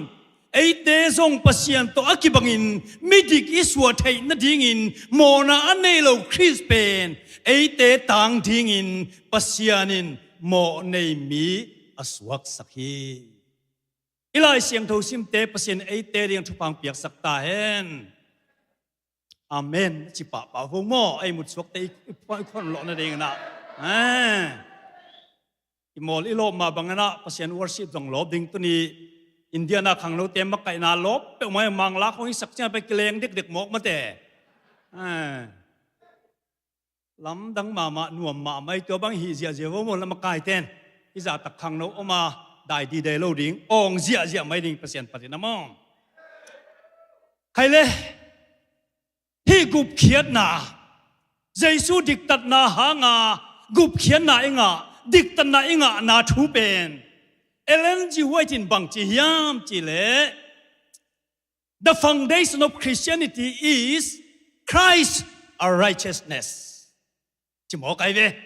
eite zong Pasian tawh a kibangin midik i suah theih nadingin mawhna a nei lo Khrist pen eite tang dingin Pasian in mawh nei mi a suaksak hi. I Lai Siangtho simte Pasian eite ding thupha hong piaksak ta hen. Amen. Ci pahpah vo maw? Ei mutsuakte i, i, i khon lawhna dinginah. Eh. I mawl i lawp mah banginah Pasian worship zong lawp ding tuni India na khangnote makaihna lawp peuhmah i Mangla khong i sak ciang pai kileng dekdek mawk mate. Eh. Lamdang mahmah nuam mahmah i tua bang hih ziahziah vo maw lamakaiten. I zahtak khangno oma dai didai lo ding. Awng ziahziah mai ding Pasian patin a maw? Khai le. Hih gupkhiatna, Jesu diktatna hanga gupkhiatna i ngah, diktatna i ngahna thu pen Ellen G. White in bangci hiam cihleh, "The foundation of Christianity is Christ our righteousness." Ci mawk ai ve.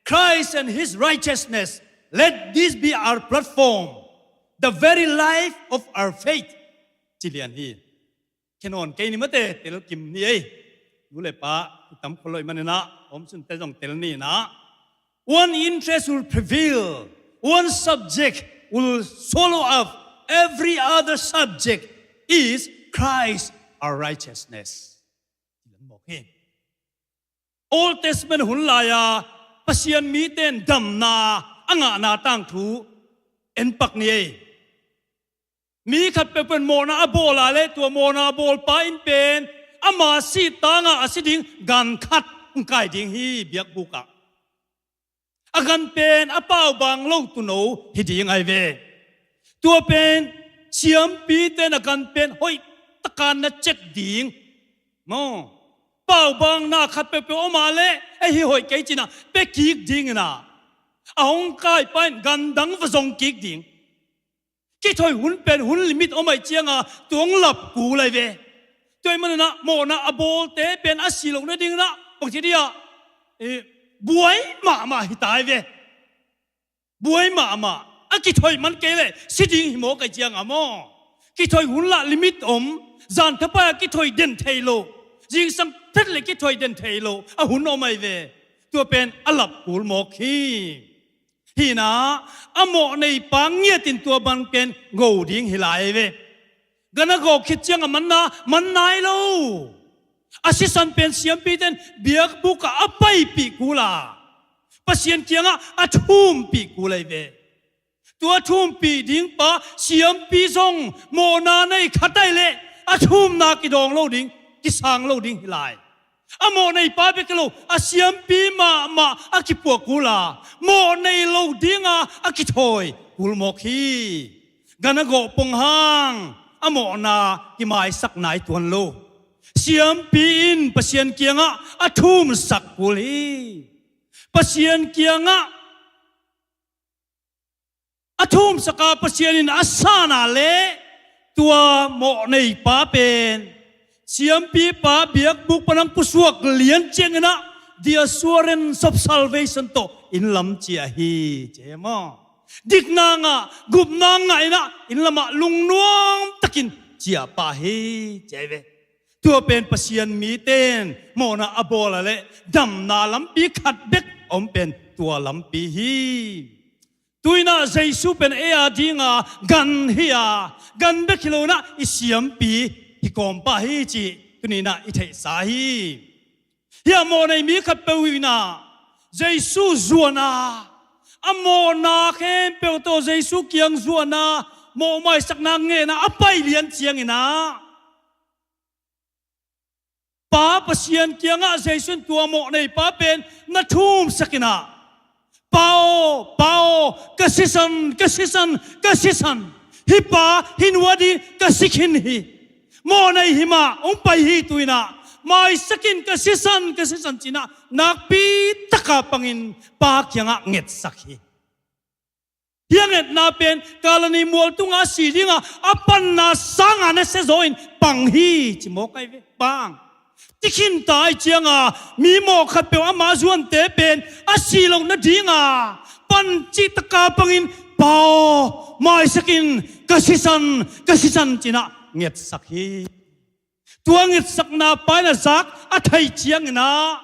"Christ and his righteousness, let this be our platform, the very life of our faith." Ci lian hi. Khe nawn kei ni mate, tel kim ni ei. Nu le pa i tam khol lo i maninah om sunte zong tel ninah, one interest will prevail, one subject will swallow up every other subject, is Christ our righteousness. Old Testament hun lai-a Pasian mite in damna a ngahna tangthu en pak ni ei. Mi khat peuhpeuh in mawhna a bawl a leh tua mawhna a bawlpa in pen ama sih tangah a si ding gan khat hong kai ding hi biakbuk ah. A gan pen a paubang lo tuuno hi ding ahi ve. Tua pen siampite in a gan pen hoih takin na cek ding maw? Paubangna khat peuhpeuh om a leh ei hi hoih kei cinah pia kik dinginah a hong kaipa in gan dang va zong kik ding. Kithoih hun pen hun limit om ahih cianga tua hong lap kul ahi ve. Tua ahih maninah mawhna a bawlte pen a si loh nadinginah bangci dih ah, eh, buai mahmah hi ta ahi ve. Buai mahmah a kithoih man kei leh si ding hi mawk ahih cianga maw? Kithoih hun lah limit om. Zan thapai-ah kithoih den thei lo, zingsang phet le kithoih den thei lo a hun om ahi ve. Tua pen a lap kul mawk hi. Hinah a mawhneipa ngiatin tua bang pen go ding hi lai ve. Gan a gawh khit ciang a manna man nai lo. A sisan pen siampite in biakbuk ah a paipih kul a, Pasian kiangah a thumpih kul ahi ve. Tua thumpih dingpa siampi zong mawhna nei khat ahi leh a thumna kidawng lo ding, kisang lo ding hi lai. A mawhneipa bek hi lo a siampi mahmah a kipuah kul a, mawhnei lo dinga a kithawi kul mawk hi. Gan a gawh pong hang a mawhna kimaisak nai tuan lo. Siampi in Pasian kiangah a thumsak kul hi. Pasian kiangah a thumsaka Pasian in a san a leh tua mawhneipa pen siampipa biakbuk pan hong pusuak lian cianginah the assurance of salvation tawh in lam ciah hi ci hi maw? Dikna ngah, gupna ngah inah in lamah lungnuam takin ciah pah hi ci hi ve. Tua pen Pasian mite in mawhna a bawl a leh damna lampi khat bek om pen tua lampi hi. Tuinah Jesu pen ei a dinga gan hi a, gan bek hi lo inah i siampi hi kawm pah hi cih tuninah i theihsa hi. Hiah mawhnei mi khat peuh inah Jesu zuan a, a mawhna khempeuh tawh Jesu kiang zuan a, mawhmaisakna ngen a, a pai lian cianginah Pa Pasian kiangah Jesu in tua mawhneipa pen na thumsak inah, Pa aw, Pa aw, ka sisan, ka sisan, ka sisan, hih pa, hih nu a ding ka si khin hi. Mawhnei hi mah hong pai hi. Tuinah maisak in, ka sisan, ka sisan cinah nakpi taka pangin Pa kiangah ngetsak hi. Hih a ngetna pen Kalvari mual tunga si dinga a panna sanga nasia zaw in pang hi ci mawk ahi ve. Pang. Ci khinta ahih cianga mi mawh khat peuh ama zuante pen a si loh nadinga pan cih taka pangin, Pa aw, maisak in, ka sisan, ka sisan cinah ngetsak hi. Tua ngetsakna pa in a zak a theih cianginah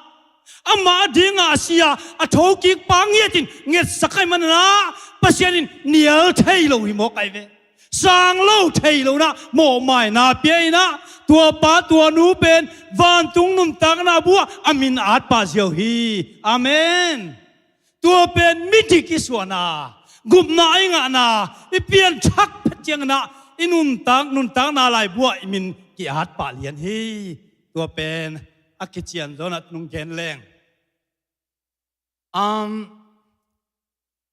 amah a dinga a si a, a thokikpa ngiatin ngetsak ahih maninah Pasian in nial thei lo hi mawk ahi ve. Sang lo thei lo inah mawhmaina pia inah tua pa tua nu pen vantung nuntakna bu-ah a min at pah ziau hi. Amen. Tua pen midik i suahna, gupna i ngahna, i pianthak phet cianginah i nuntak, nuntakna laibu-ah i min ki-at pah lian hi. Tua pen a kician zawnah nung gen leng, um,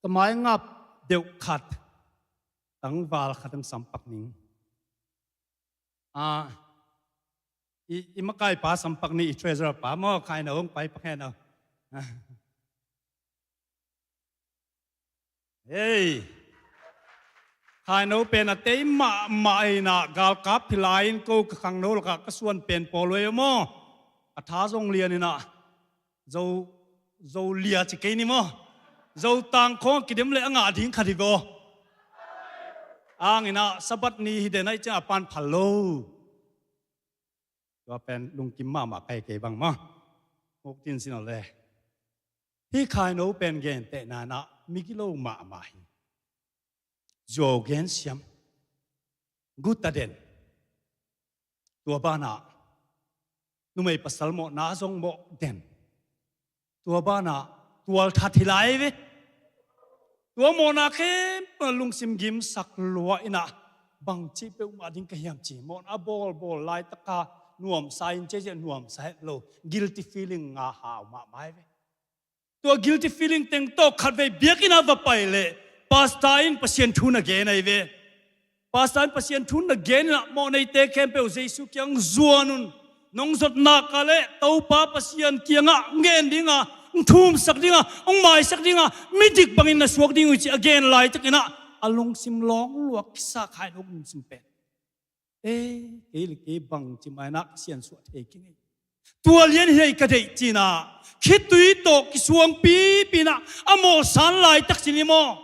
ka maingap deuh khat, tangval khat hong sampak ning. Ah, i, i makaipa sampak ni, i treasurer pa maw, Khaino hong pai pak hen aw. Hei, Khaino pen a tei mahmah inah galkap phi lai-in ko ka khangno lakah ka suan pen pawl uh ei maw. A tha zong lian inah Zo, Zo lia ci kei ni maw? Zo tangkhawng a kidem le a ngah ding khat hi vaw. Ang inah Sabbath ni hi den ahih ciangah pan phal lo. Tua pen lungkim mahmah kai kei bang maw. Muk tin sin aw le. Hih khaino pen gentehna in ah migilo mahmah hi. Zuau gen siam. Guta den. Tua banah numei pasal mawhna zong mawh den. Tua banah tualthat hi lai ve. Tua mawhna khempeuh lungsim gimsak lua in ah bangci peuhmah ding ka hiam ci mawhna bawlbawl laitaka nuamsa in ciaciah nuamsa het lo guilty feeling nga hau mahmah hi ve. Tua guilty feeling teng tawh khatvei biakinn ah va pai leh pastor in Pasian thu na gen ahi ve. Pastor in Pasian thu na gen in ah mawhneite khempeuh Jesu kiang zuan un. Nong zot nak a leh Topa Pasian kiangah ngen dinga, thumsak dinga, hong maisak dinga, midik bangin na suak ding uh ci a gen laitakin ah a lungsim lawng luak kisa khaino lungsim pen. Ei, kei le kei bangci mai nak siansuah thei kei ngei. Tua lian hi ka deih cinah khitui tawh kisuang pipi inah a mawhsan laitak cin hi maw?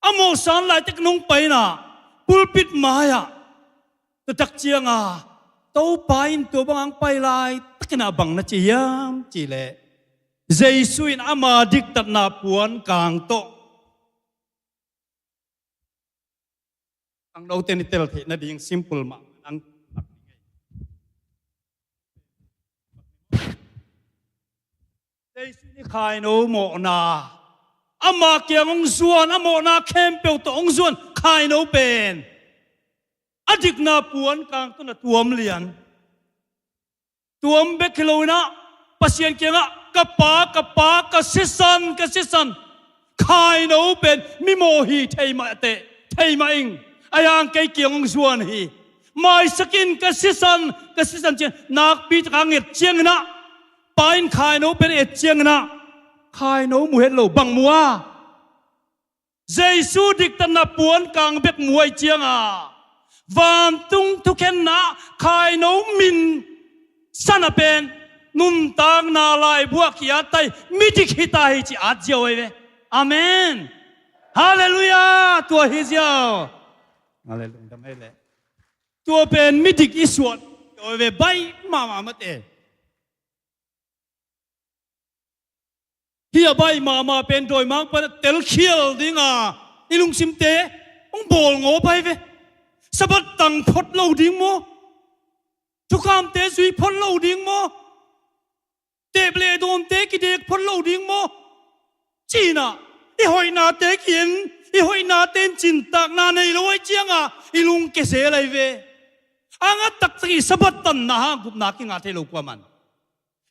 A mawhsan laitak nong pai inah pulpit mai-ah tuatak cianga Topa in tua bang ang pai laitakin ah bang na ci hiam cihleh Jesu in ama diktatna puan kang tawh. Ang note ni tel theih nading simple mah ang. Jesu ni khaino mawhna ama kiang hong zuan a mawhna khempeuh tawh hong zuan khaino pen a dikna puan kang tawh na tuam lian. Tuam bek hi lo inah Pasian kiangah ka pa, ka pa, ka sisan, ka sisan. Khaino pen mi mawh hi thei mah teh, thei mah ing. A yang kei kiang hong zuan hi. Maisak in ka sisan, ka sisan cian nakpi taka nget ciang inah pa in khaino pen et ciang inah khaino mu het lo bang mu a. Jesu diktatna puan kang bek muai cianga vantung thukhenna khaino min sana pen nuntakna laibuak hi at tai midik hita hi ci at ziau ai ve. Amen. Halleluiah. Tua hi ziau. Halleluiah. Tua pen midik i suat tua ai ve bai mahmah mate. Hih a baih mahmah pen dawimang pana telkhial dinga i lungsimte hong bawlngaw pai ve. Sabbath tang phot lo ding maw? Thukamte zui phot lo ding maw? Tepleh dawnte kidek phot lo ding maw? Cinah i hoihnate ki-en, i hoihnate in cintakna nei lo ai cianga i lungke zel ai ve. Ang a taktak i Sabbath tanna hang gupna kinga thei lo kuaman.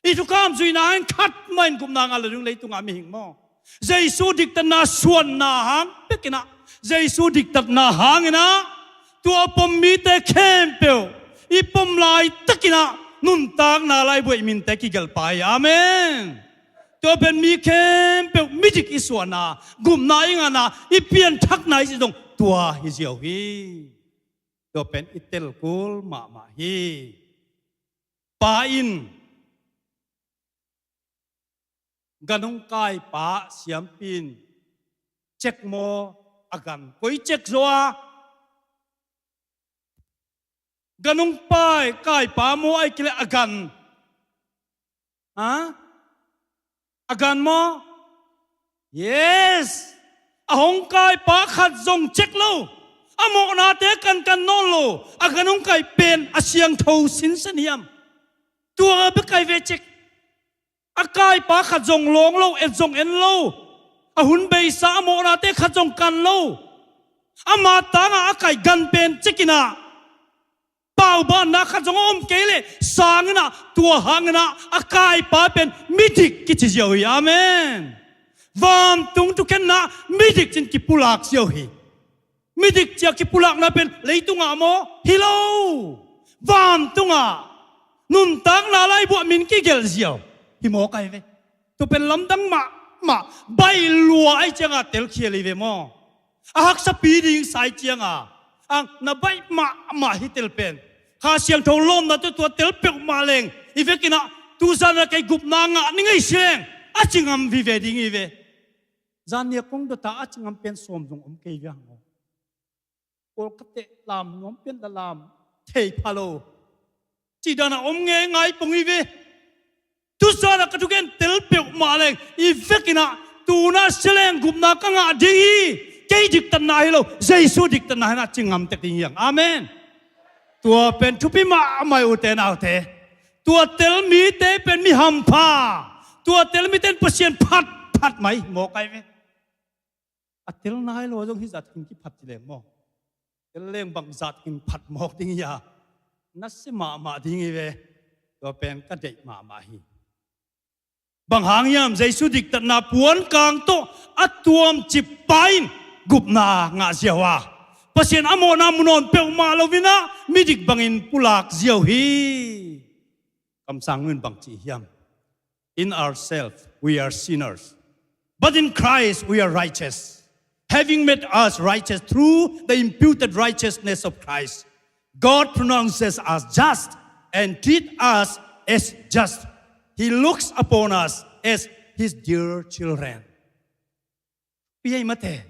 I thukham zuihna hang khat mah in gupna ngah lo ding leitungah mihing maw? Jesu diktatna suanna hang pekinah Jesu diktatna hanginah tua pom mite khempeuh i pom laitakinah nuntakna laibuaih minte kigelh pai. Amen. Tua pen mi khempeuh midik i suahna gupna i ngahna i pianthakna i cih zong tua hi ziau hi. Tua pen i telkul mahmah hi. Pa in ganhong kaipa siampi in cek maw a gan? Koi cek zaw a? Ganhong pai kaipa maw ai kileh a gan? Ha? A gan maw? Yes. A hong kaipa khat zong cek lo. A mawhnate kankan nawn lo. A ganhong kai pen a siangtho sinsen hiam? Tua bek ai ve cek. A kaipa khat zong lawng lo, et zong en lo. A hun beisa a mawhnate khat zong kan lo. Ama tanga a kai gan pen cekinah paubanna khat zong a om kei leh sanginah tua hanginah a kaipa pen midik kici ziau hi. Amen. Vantung thukhenna midik cin kipulak ziau hi. Midik cia kipulakna pen leitungah maw? Hi lo. Vantungah nuntakna laibuah min kigelh ziau hi maw kai ve. Tua pen lamdang mahmah baih lua ai cianga telkhial hi ve maw? A haksapi ding sai cianga ang na baih mahmah hi tel pen Kha Siangtho lawmna tua tua tel peuhmah leng i vekinah tuzanah kei gupna ngah ni ngei si leng a cingam vive ding hi ve. Zan nia kong dota a cingam pen sawm zong om kei ve hang aw. Kawlkate lam nuam pen la lam thei pha lo. Cih dan a om ngeingai pong hi ve. Tuzan a ka thugen tel peuhmah leng i vekin ah tuna sia leng gupna ka ngah ding hi. Kei diktatna hi lo, Jesu diktatna hi na ci ngam tek ding hi hang. Amen. Tua pen thupi mahmah hi, ute naute. Tua tel mite pen mi hampha. Tua tel mite in Pasian phat phat mai mawk ai ve. A tel nai lo zong hih zah takin kiphat ci leng maw? Tel leng bang zah takin phat mawk ding hi a, nasia mahmah ding hi ve. Tua pen ka deih mahmah hi. Bang hang hiam? Jesu diktatna puankang tawh a tuamcip pa in gupna ngah ziau a, Pasian a mawhna mu nawn peuhmah lo-in ah midik bangin pulak ziau hi. Kamsang nu in bang ci hiam? In ourselves, we are sinners. But in Christ, we are righteous. Having made us righteous through the imputed righteousness of Christ, God pronounces us just and treats us as just. He looks upon us as his dear children. Pi ei mate.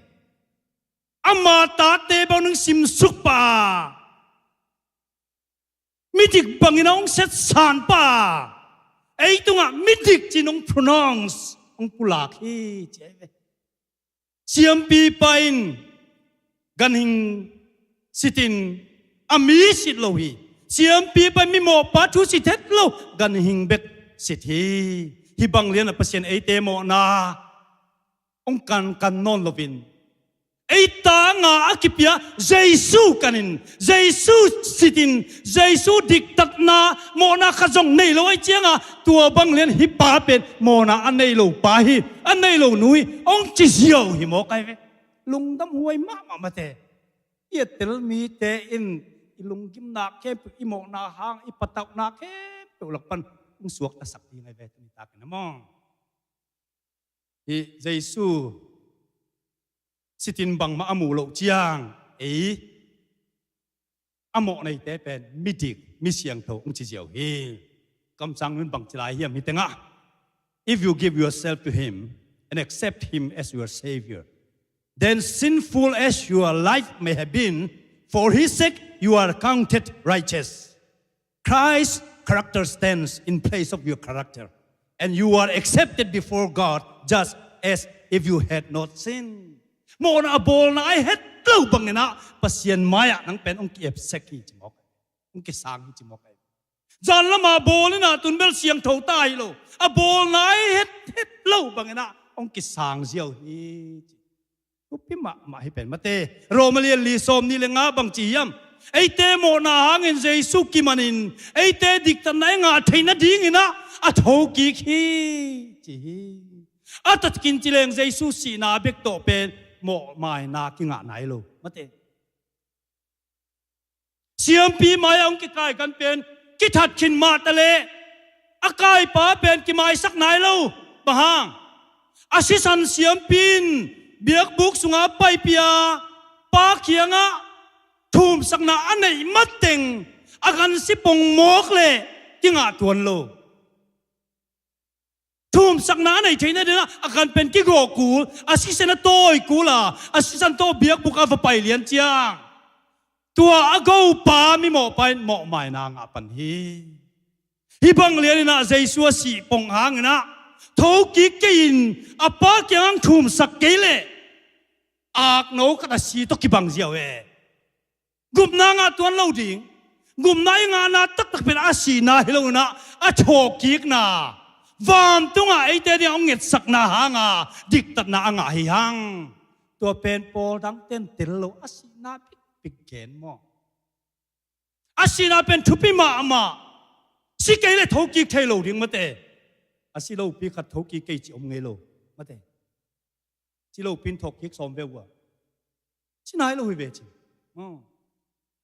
Ama tate bang nung simsuk pa. Midik bangin a hong setsan pa, ei tungah midik ci-in hong pronounce, hong pulak hi ci ahi ve. Siampipa in ganhing sitin a mi sit lo hi. Siampipa in mimawhpa thu sit het lo, ganhing bek sit hi. Hih bang lian a Pasian eite mawhna hong kankan nawn loin, ei tanga a kipia Jesu kanin, Jesu sitin, Jesu diktatna mawhna khat zong nei lo ahih cianga, tua bang lian hih pa pen mawhna a nei lo pa hi, a nei lo nu hi, hong ci ziau hi mawk ai ve. Lungdam huai mahmah mate. I a tel mite in i lunggimna khempeuh, i mawhna hang, i patauhna khempeuh lak pan hong suaktasak ding ai ve, tuni takin a maw. Hih Jesu sitin bangmah a muh loh ciang, ei a mawhneite pen midik, mi siangtho hong ci ziau hi. Kamsang nu in bang ci lai hiam hih tengah? If you give yourself to him and accept him as your Savior, then sinful as your life may have been, for his sake you are counted righteous. Christ's character stands in place of your character, and you are accepted before God just as if you had not sinned. Mawhna a bawlna a het lo bangin ah Pasian mai-ah nang pen hong ki-epsek hi ci mawk, hong kisang hi ci mawk ai. Zan lama bawl in ah tun bel siangtho ta hi lo, a bawlna a het het lo bangin ah hong kisang ziau hi ci. Thupi mahmah hi pen mate. Roma lian li sawm nih le nga bang ci hiam? Eite mawhna hangin Jesu kimanin eite diktatna i ngah theih nadingin ah a thokik hi ci hi. A taktak in ci leng Jesu sihna bek tawh pen mawhmaina kingah nai lo mate. Siampi mai-ah hong kikai kan pen kithat khin mah ta leh a kaipa pen kimaisak nai lo. Bang hang? A sisan siampi in biakbuk sungah paipih a, Pa kiangah thumsakna a neih mateng a gansi pong mawk leh kingah tuan lo. Thumsakna a nei theih nadingin ah a gan pen kigawh kul, a sisan a tawi kul a, a sisan tawh biakbuk ah va pai lian ciang, tua a gopa mimawhpa in mawhmaina ngah pan hi. Hih bang lianin ah Jesu a sih pong hangin ah thokik kei-in a Pa kiangah thumsak kei leh akno khat a si tawh kibang ziau e. Gupna ngah tuan lo ding, gupna i ngahna taktak pen a sihna hi lo in ah a thawhkikna, vantungah eite dingah hong ngetsakna hanga diktatna a ngah hi hang. Tua pen pawl dangte in tel lo, a sihna bikbik gen maw? A sihna pen thupi mahmah. Si kei leh thokik thei lo ding mate. A si lopi khat thokik kei ci om ngei lo mate. Si lopi in thawhkik sawm ve uh a, si nai lo hi ve ci.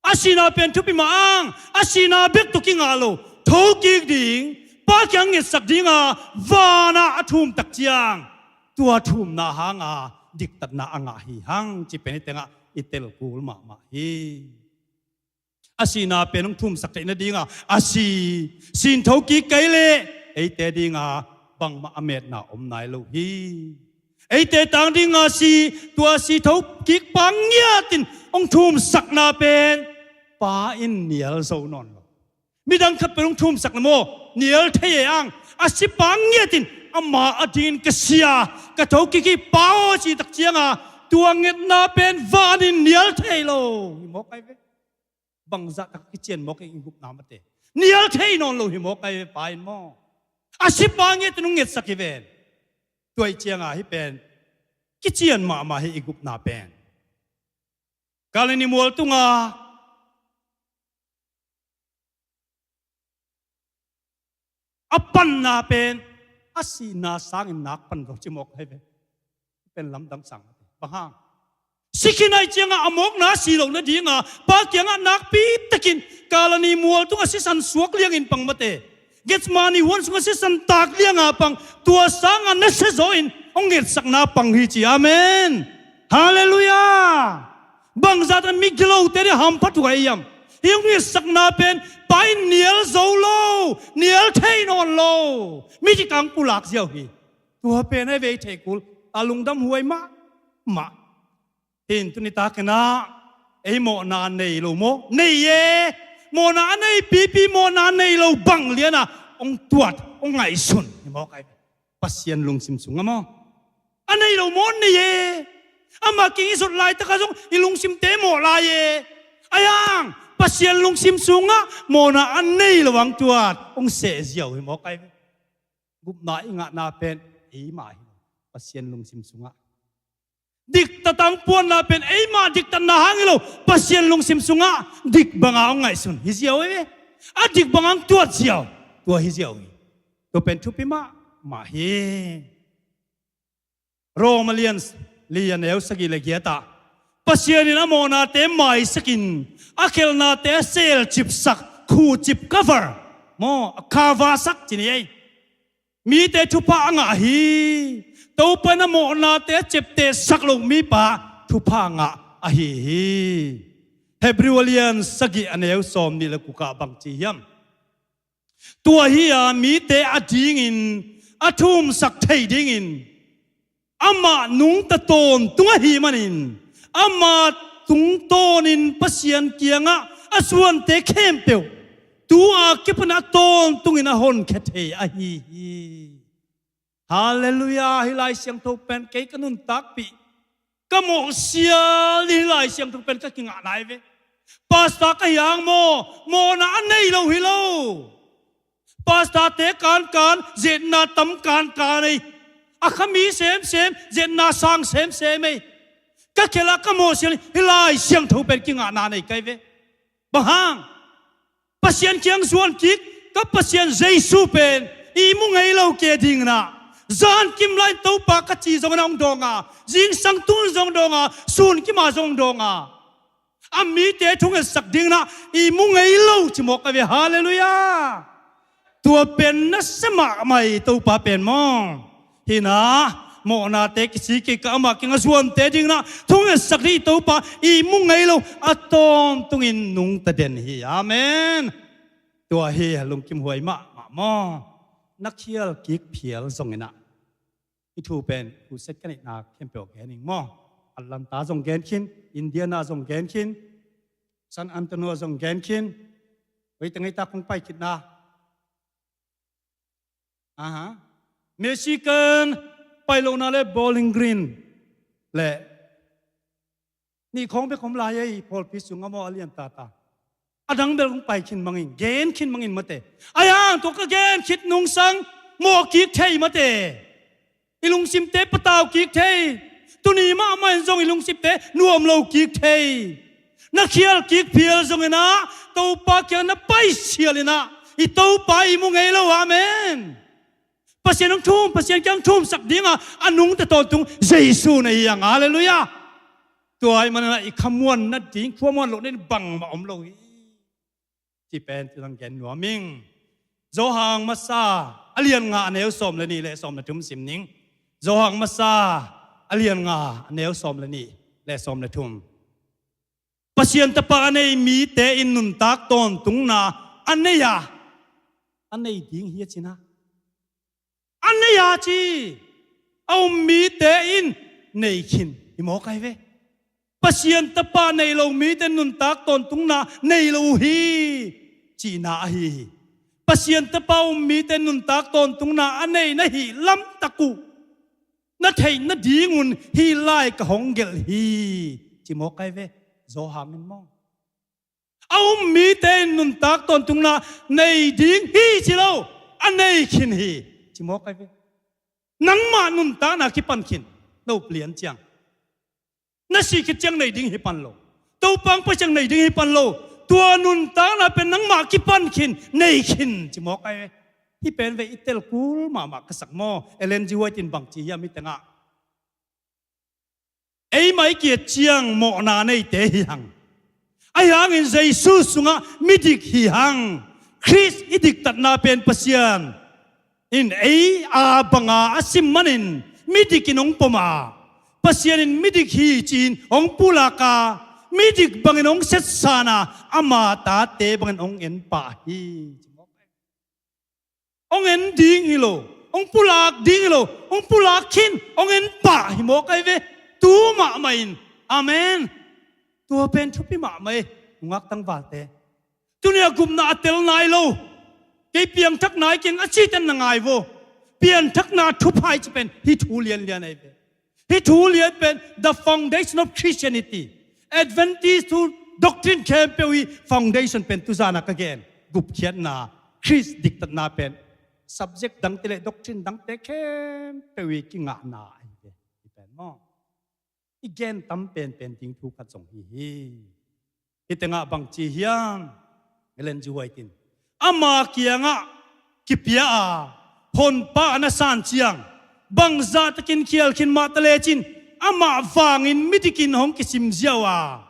A sihna pen thupi mah ang, a sihna bek tawh kingah lo, thokik ding, Pa kiang ngetsak dinga vanah a thum tak ciang, tua thumna hanga diktatna a ngah hi hang ci pen hih tengah i tel kul mahmah hi. A sihna pen hong thumsak theih nadinga a si, sin thokik kei leh eite dinga bangmah a metna om nai lo hi. Eite tang dinga si, tua si thokik pa ngiatin hong thumsakna pen Pa in nial zo nawn lo. Midang khat pen hong thumsak na maw, nial thei e ang. A sipa ngiat in ama adingin ka sia, ka tho kik hi Pa aw, ci tak cianga tua ngetna pen vanin nial thei lo hi mawk ai ve. Bangzah tak kician mawk i gupna mate, nial thei nawn lo hi mawk ai ve, Pa in maw. A sipa ngiat in hong ngetsak hi ven. Tua ih cianga hih pen kician mahmah hi i gupna pen. Kalani mual tunga a panna pen a sihna sangin nak pan zo ci mawk ai ve. Pen lamdang sang mate. Bang hang? Si khin ai cianga a mawkna si lo nadinga Pa kiangah nakpi takin Kalani mual tunga sisan suak liangin pang mate, Gethsemane huan sunga sisan tak lianga pang, tua sanga nasia zawin hong ngetsakna pang hi ci. Amen. Halleluiah. Bangzah tak mi gilote dih hampha thuk ai hiam? Hih hong ngetsakna pen Pa in nial zo lo, nial thei nawn lo. Mi kikang pulak ziau hi. Tua pen ai vei thei kul, a lungdam huai mahmah. Hin tuni takinah ei mawhna nei lo maw, nei e. Mawhna a nei pipi, mawhna nei lo bang liana hong tuat, hong ngaihsun hi mawk ai. Pasian lungsim sungah maw, a nei lo maw, nei e. Amah king i zot laitaka zong i lungsimte mawh lai e. Ai ang, Pasian lungsim sungah mawhna a nei lo ang tuat hong seh ziau hi mawk ai. Gupna i ngahna pen eimah hi lo, Pasian lungsim sungah diktatang puanna pen eimah diktatna hang hi lo, Pasian lungsim sungah dik banga hong ngaihsun hi ziau hi ve. A dik banga hong tuat ziau, tua hi ziau hi. Tua pen thupi mahmah hi. Rom a lian li a neu sagih le giatah Pasian in a mawhnate maisakin a khelhnate a selcipsak, khuhcip, cover maw, a cover sak ci ni ei. Mite thupha a ngah hi. Topa in a mawhnate a ciaptehsak lo mipa thupha a ngah ahi hi. Hebrew a lian sagih a neu sawm nih le gukah bang ci hiam? Tua hi a mite adingin a thumsak thei dingin amah nungta tawntung ahih manin, amah tungtawnin Pasian kiangah a zuante khempeuh tu-a kipan a tawntungin a honkhia thei ahi hi. Halleluiah. Hih Lai Siangtho pen kei ka nuntakpih, ka mawhsial dih hih Lai Siangtho pen ka kingah nai ve. Pastor ka hi hang maw, mawhna a nei lo hi lo. Pastorte kankan, zetna tam kankan ei. A khami semsem, zetna sang semsem ei. Ka khelh a ka mawhsial hih Lai Siangtho pen kingahna nei kai ve. Bang hang? Pasian kiang zuan kik, ka Pasian Jesu pen ihmu ngei lo kei dinginah, zankim lai-in Topa ka ci zongin a hong dawnga, zingsang tun zong dawnga, sun kima zong dawnga, a mite thungetsak dinginah ihmu ngei lo ci mawk a ve. Halleluiah. Tua pen nasia mahmah hi Topa pen maw. Hinah mawhnate kisik kik a, amah kiang a zuante dinginah thungetsak dih Topa ihmu ngei lo a tawntungin nungta den hi. Amen. Tua hi lungkim huai mahmah maw. Na khial kik phial zonginah hih thu pen khuset ka neihna khempeuh gen ing maw. Atlanta zong gen khin, Indiana zong gen khin, San Antonio zong gen khin. Hoite ngeita kong pai khitna, aha, Michigan pai lohna le Bowling Green le nih khawng bek om lai ei, pawlpi sungah maw, a lian tata. A dang bel kong pai khin bangin, gen khin bangin mate. Ai ang, tua ka gen khit nungsang mawh kik thei mate. I lungsimte patau kik thei. Tuni mahmah in zong i lungsimte nuam lo kik thei. Na khial kik phial zonginah Topa kiang na paisial inah i Topa ihmu ngei lo. Amen. Pasian hong thum, Pasian kiang thumsak dinga a nungta tawntung Jesu na hi ang. Halleluiah. Tua ahih maninah i khamuan nading, khuamuan loh nading bangmah om lo hi. Ci pen tu zang gen nuam ing. Johan masa a lian nga a neu sawm le nih le sawm le thum sim ning. Johan masa a lian nga a neu sawm le nih le sawm le thum. Pasian Tapa a nei mite in nuntak tawntungna a nei a, a nei ding hi a cina. A nei a ci, a um mite in nei khin hi mawk ai ve. Pasian Tapa nei lo mite nuntak tawntungna nei lo uh hi, cihna ahi hi. Pasian Tapa um mite nuntak tawntungna a nei na hih lamtak uh na theih nadingun hih lai ka hong gelh hi, ci mawk ai ve. Zaw hangin maw? A um mite in nuntak tawntungna nei ding hi ci lo, a nei khin hi, ci mawk ai ve. Nangmah nuntakna kipan khin, no plian ciang. Na sih khit ciang nei ding hi pan lo. Topa hong pai ciang nei ding hi pan lo. Tua nuntakna pen nangmah kipan khin, nei khin, ci mawk ai ve. Hih pen ve i tel kul mahmah ka sak maw? Ellen G. White in bang ci hiam hih tengah? Eimah i kiat ciang mawhna neite hi hang. Ahi hangin Jesu sungah midik hi hang. Khrist i diktatna pen Pasian in ei a banga a sim manin midik in hong pom a, Pasian in midik hi ci-in hong pulak a, midik bangin hong setsan a, ama tate bangin hong en pah hi. Hong en ding hi lo, hong pulak ding hi lo, hong pulak khin, hong en pah hi mawk ai ve. Tu mahmah in. Amen. Tua pen thupi mahmah e, nungak tangvalte. Tuni a gupna a tel nai lo, kei piangthak nai keng a cihten na ngai vo. Pianthakna thupha i ci pen hih thu lianlian ai ve. Hih thu lian pen the foundation of Christianity. Adventist thu doctrine khempeuh i foundation pen tuzana ka gen. Gupkhiatna, Khrist diktatna pen subject dangte le doctrine dangte khempeuh i kingahna ahi ve. Hih pen maw? I gen tam penpen ding thu khat zong hi hi. Hih tengah bang ci hiam? Ellen G. White in ama kiangah kipia a, honpa a na san ciang, bangzah takin khial khin mah ta lecin, amah vangin midikin hong kisim ziau a,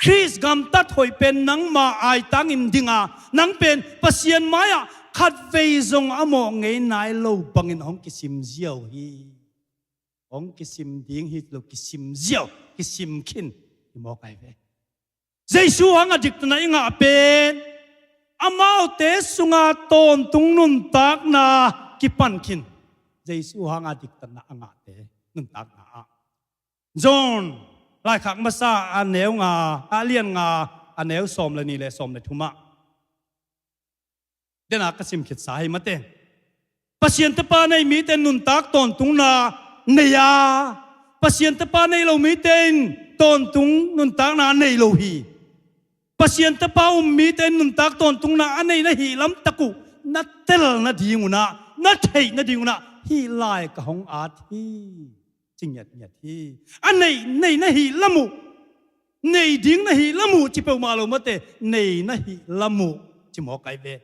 Khrist gamtat hoih pen nangma aitangin ding a, nang pen Pasian mai-ah khatvei zong a mawh ngei nai lo bangin hong kisim ziau hi. Hong kisim ding hi lo, kisim ziau, kisim khin hi mawk ai ve. Jesu hanga diktatna i ngah pen amaute sunga tawntung nuntakna kipan khin. Jesu hanga diktatna a ngahte nuntakna ah. John laikhak masa a neu nga, a lian nga, a neu sawm le nih le sawm le thumah. Dena ka sim khitsa hi mate. Pasian Tapa nei mite nuntak tawntungna nei a, Pasian Tapa nei lo mite in tawntung nuntakna nei lo hi. Pasian Tapa um mite in nuntak tawntungna a nei na hih lamtak uh na tel nadingunah, na theih nadingunah hih lai ka hong at hi. Ci ngiatngiat hi. A nei, nei na hih lam uh, nei ding na hih lam uh ci peuhmah lo mate, nei na hih lam uh ci mawk ai ve.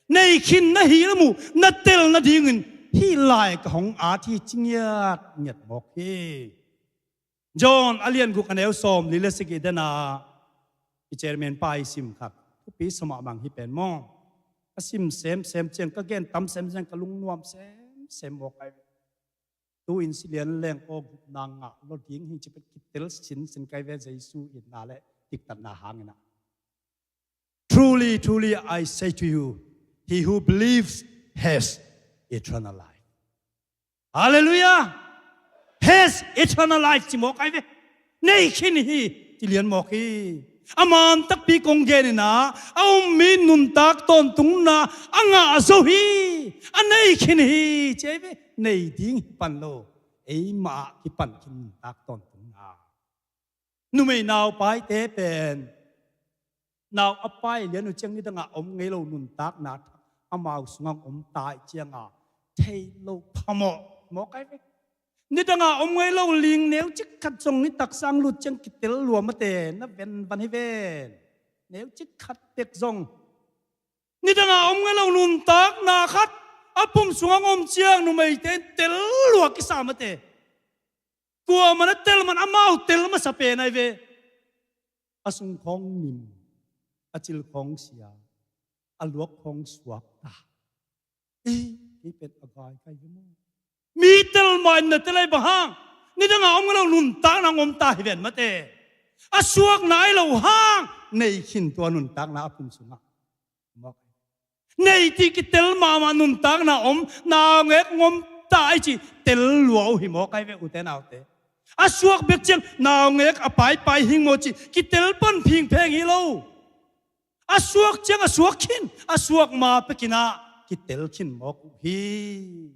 Nei khin na hih lam uh na tel nadingin hih lai ka hong at hi ci ngiatngiat mawk hi. John a lian guk a neu sawm li le sigi dena i chairman pa i sim khak thupi sa mahmah hi pen maw? Ka sim semsem ciang, ka gen tam semsem, ka lungnuam semsem mawk ai ve. Tu-in si lian leng aw gupna ngah lo ding hi ci pet kitel sinsin kai ve Jesu itna le diktatna hangin ah. Truly, truly, I say to you, he who believes has eternal life. Hallelujah! Has eternal life ci mawk ai ve. Nei khin hi, ci lian mawk hi. A man takpi kong genin ah, a um mi nuntak tawntungna a ngah zo hi, a nei khin hi, ci ai ve. Nei ding hi pan lo, eimah kipan khin nuntak tawntungna. Numei naupaite pen nau a pai lian uh ciang nidangah om ngei lo nuntakna thak amau sungah om ta ih cianga theih loh phamawh mawk ai ve. Nidangah om ngei lo ling neu cik khat zong nitak sang lut ciang kitel lua mate, na venvan hi ven. Neu cik khat pek zong nidangah om ngei lo nuntakna khat a pum sungah om ciang numeite in tel lua kisa mate. Kuamah na tel man amau tel masa pen ai ve. A sung khawng nim, a cil khawng sia, a luak khawng suak ta. Ei, kei pen a gai kai ve maw? Mi tel mah in na tel ai bang hang? Nidangah om ngei lo nuntakna hong om ta hi ven mate. A suak nai lo hang nei khin tua nuntakna a pum sungah. Mawk. Nei ti kitel mahmah nuntakna om, naungek ngom ta ai ci tel lua uh hi mawk ai ve ute naute. A suak bek ciang naungek a paipai hing maw ci kitel pan phingpheng hi lo. A suak ciang a suak khin, a suak ma pekinah kitel khin mawk uh hi.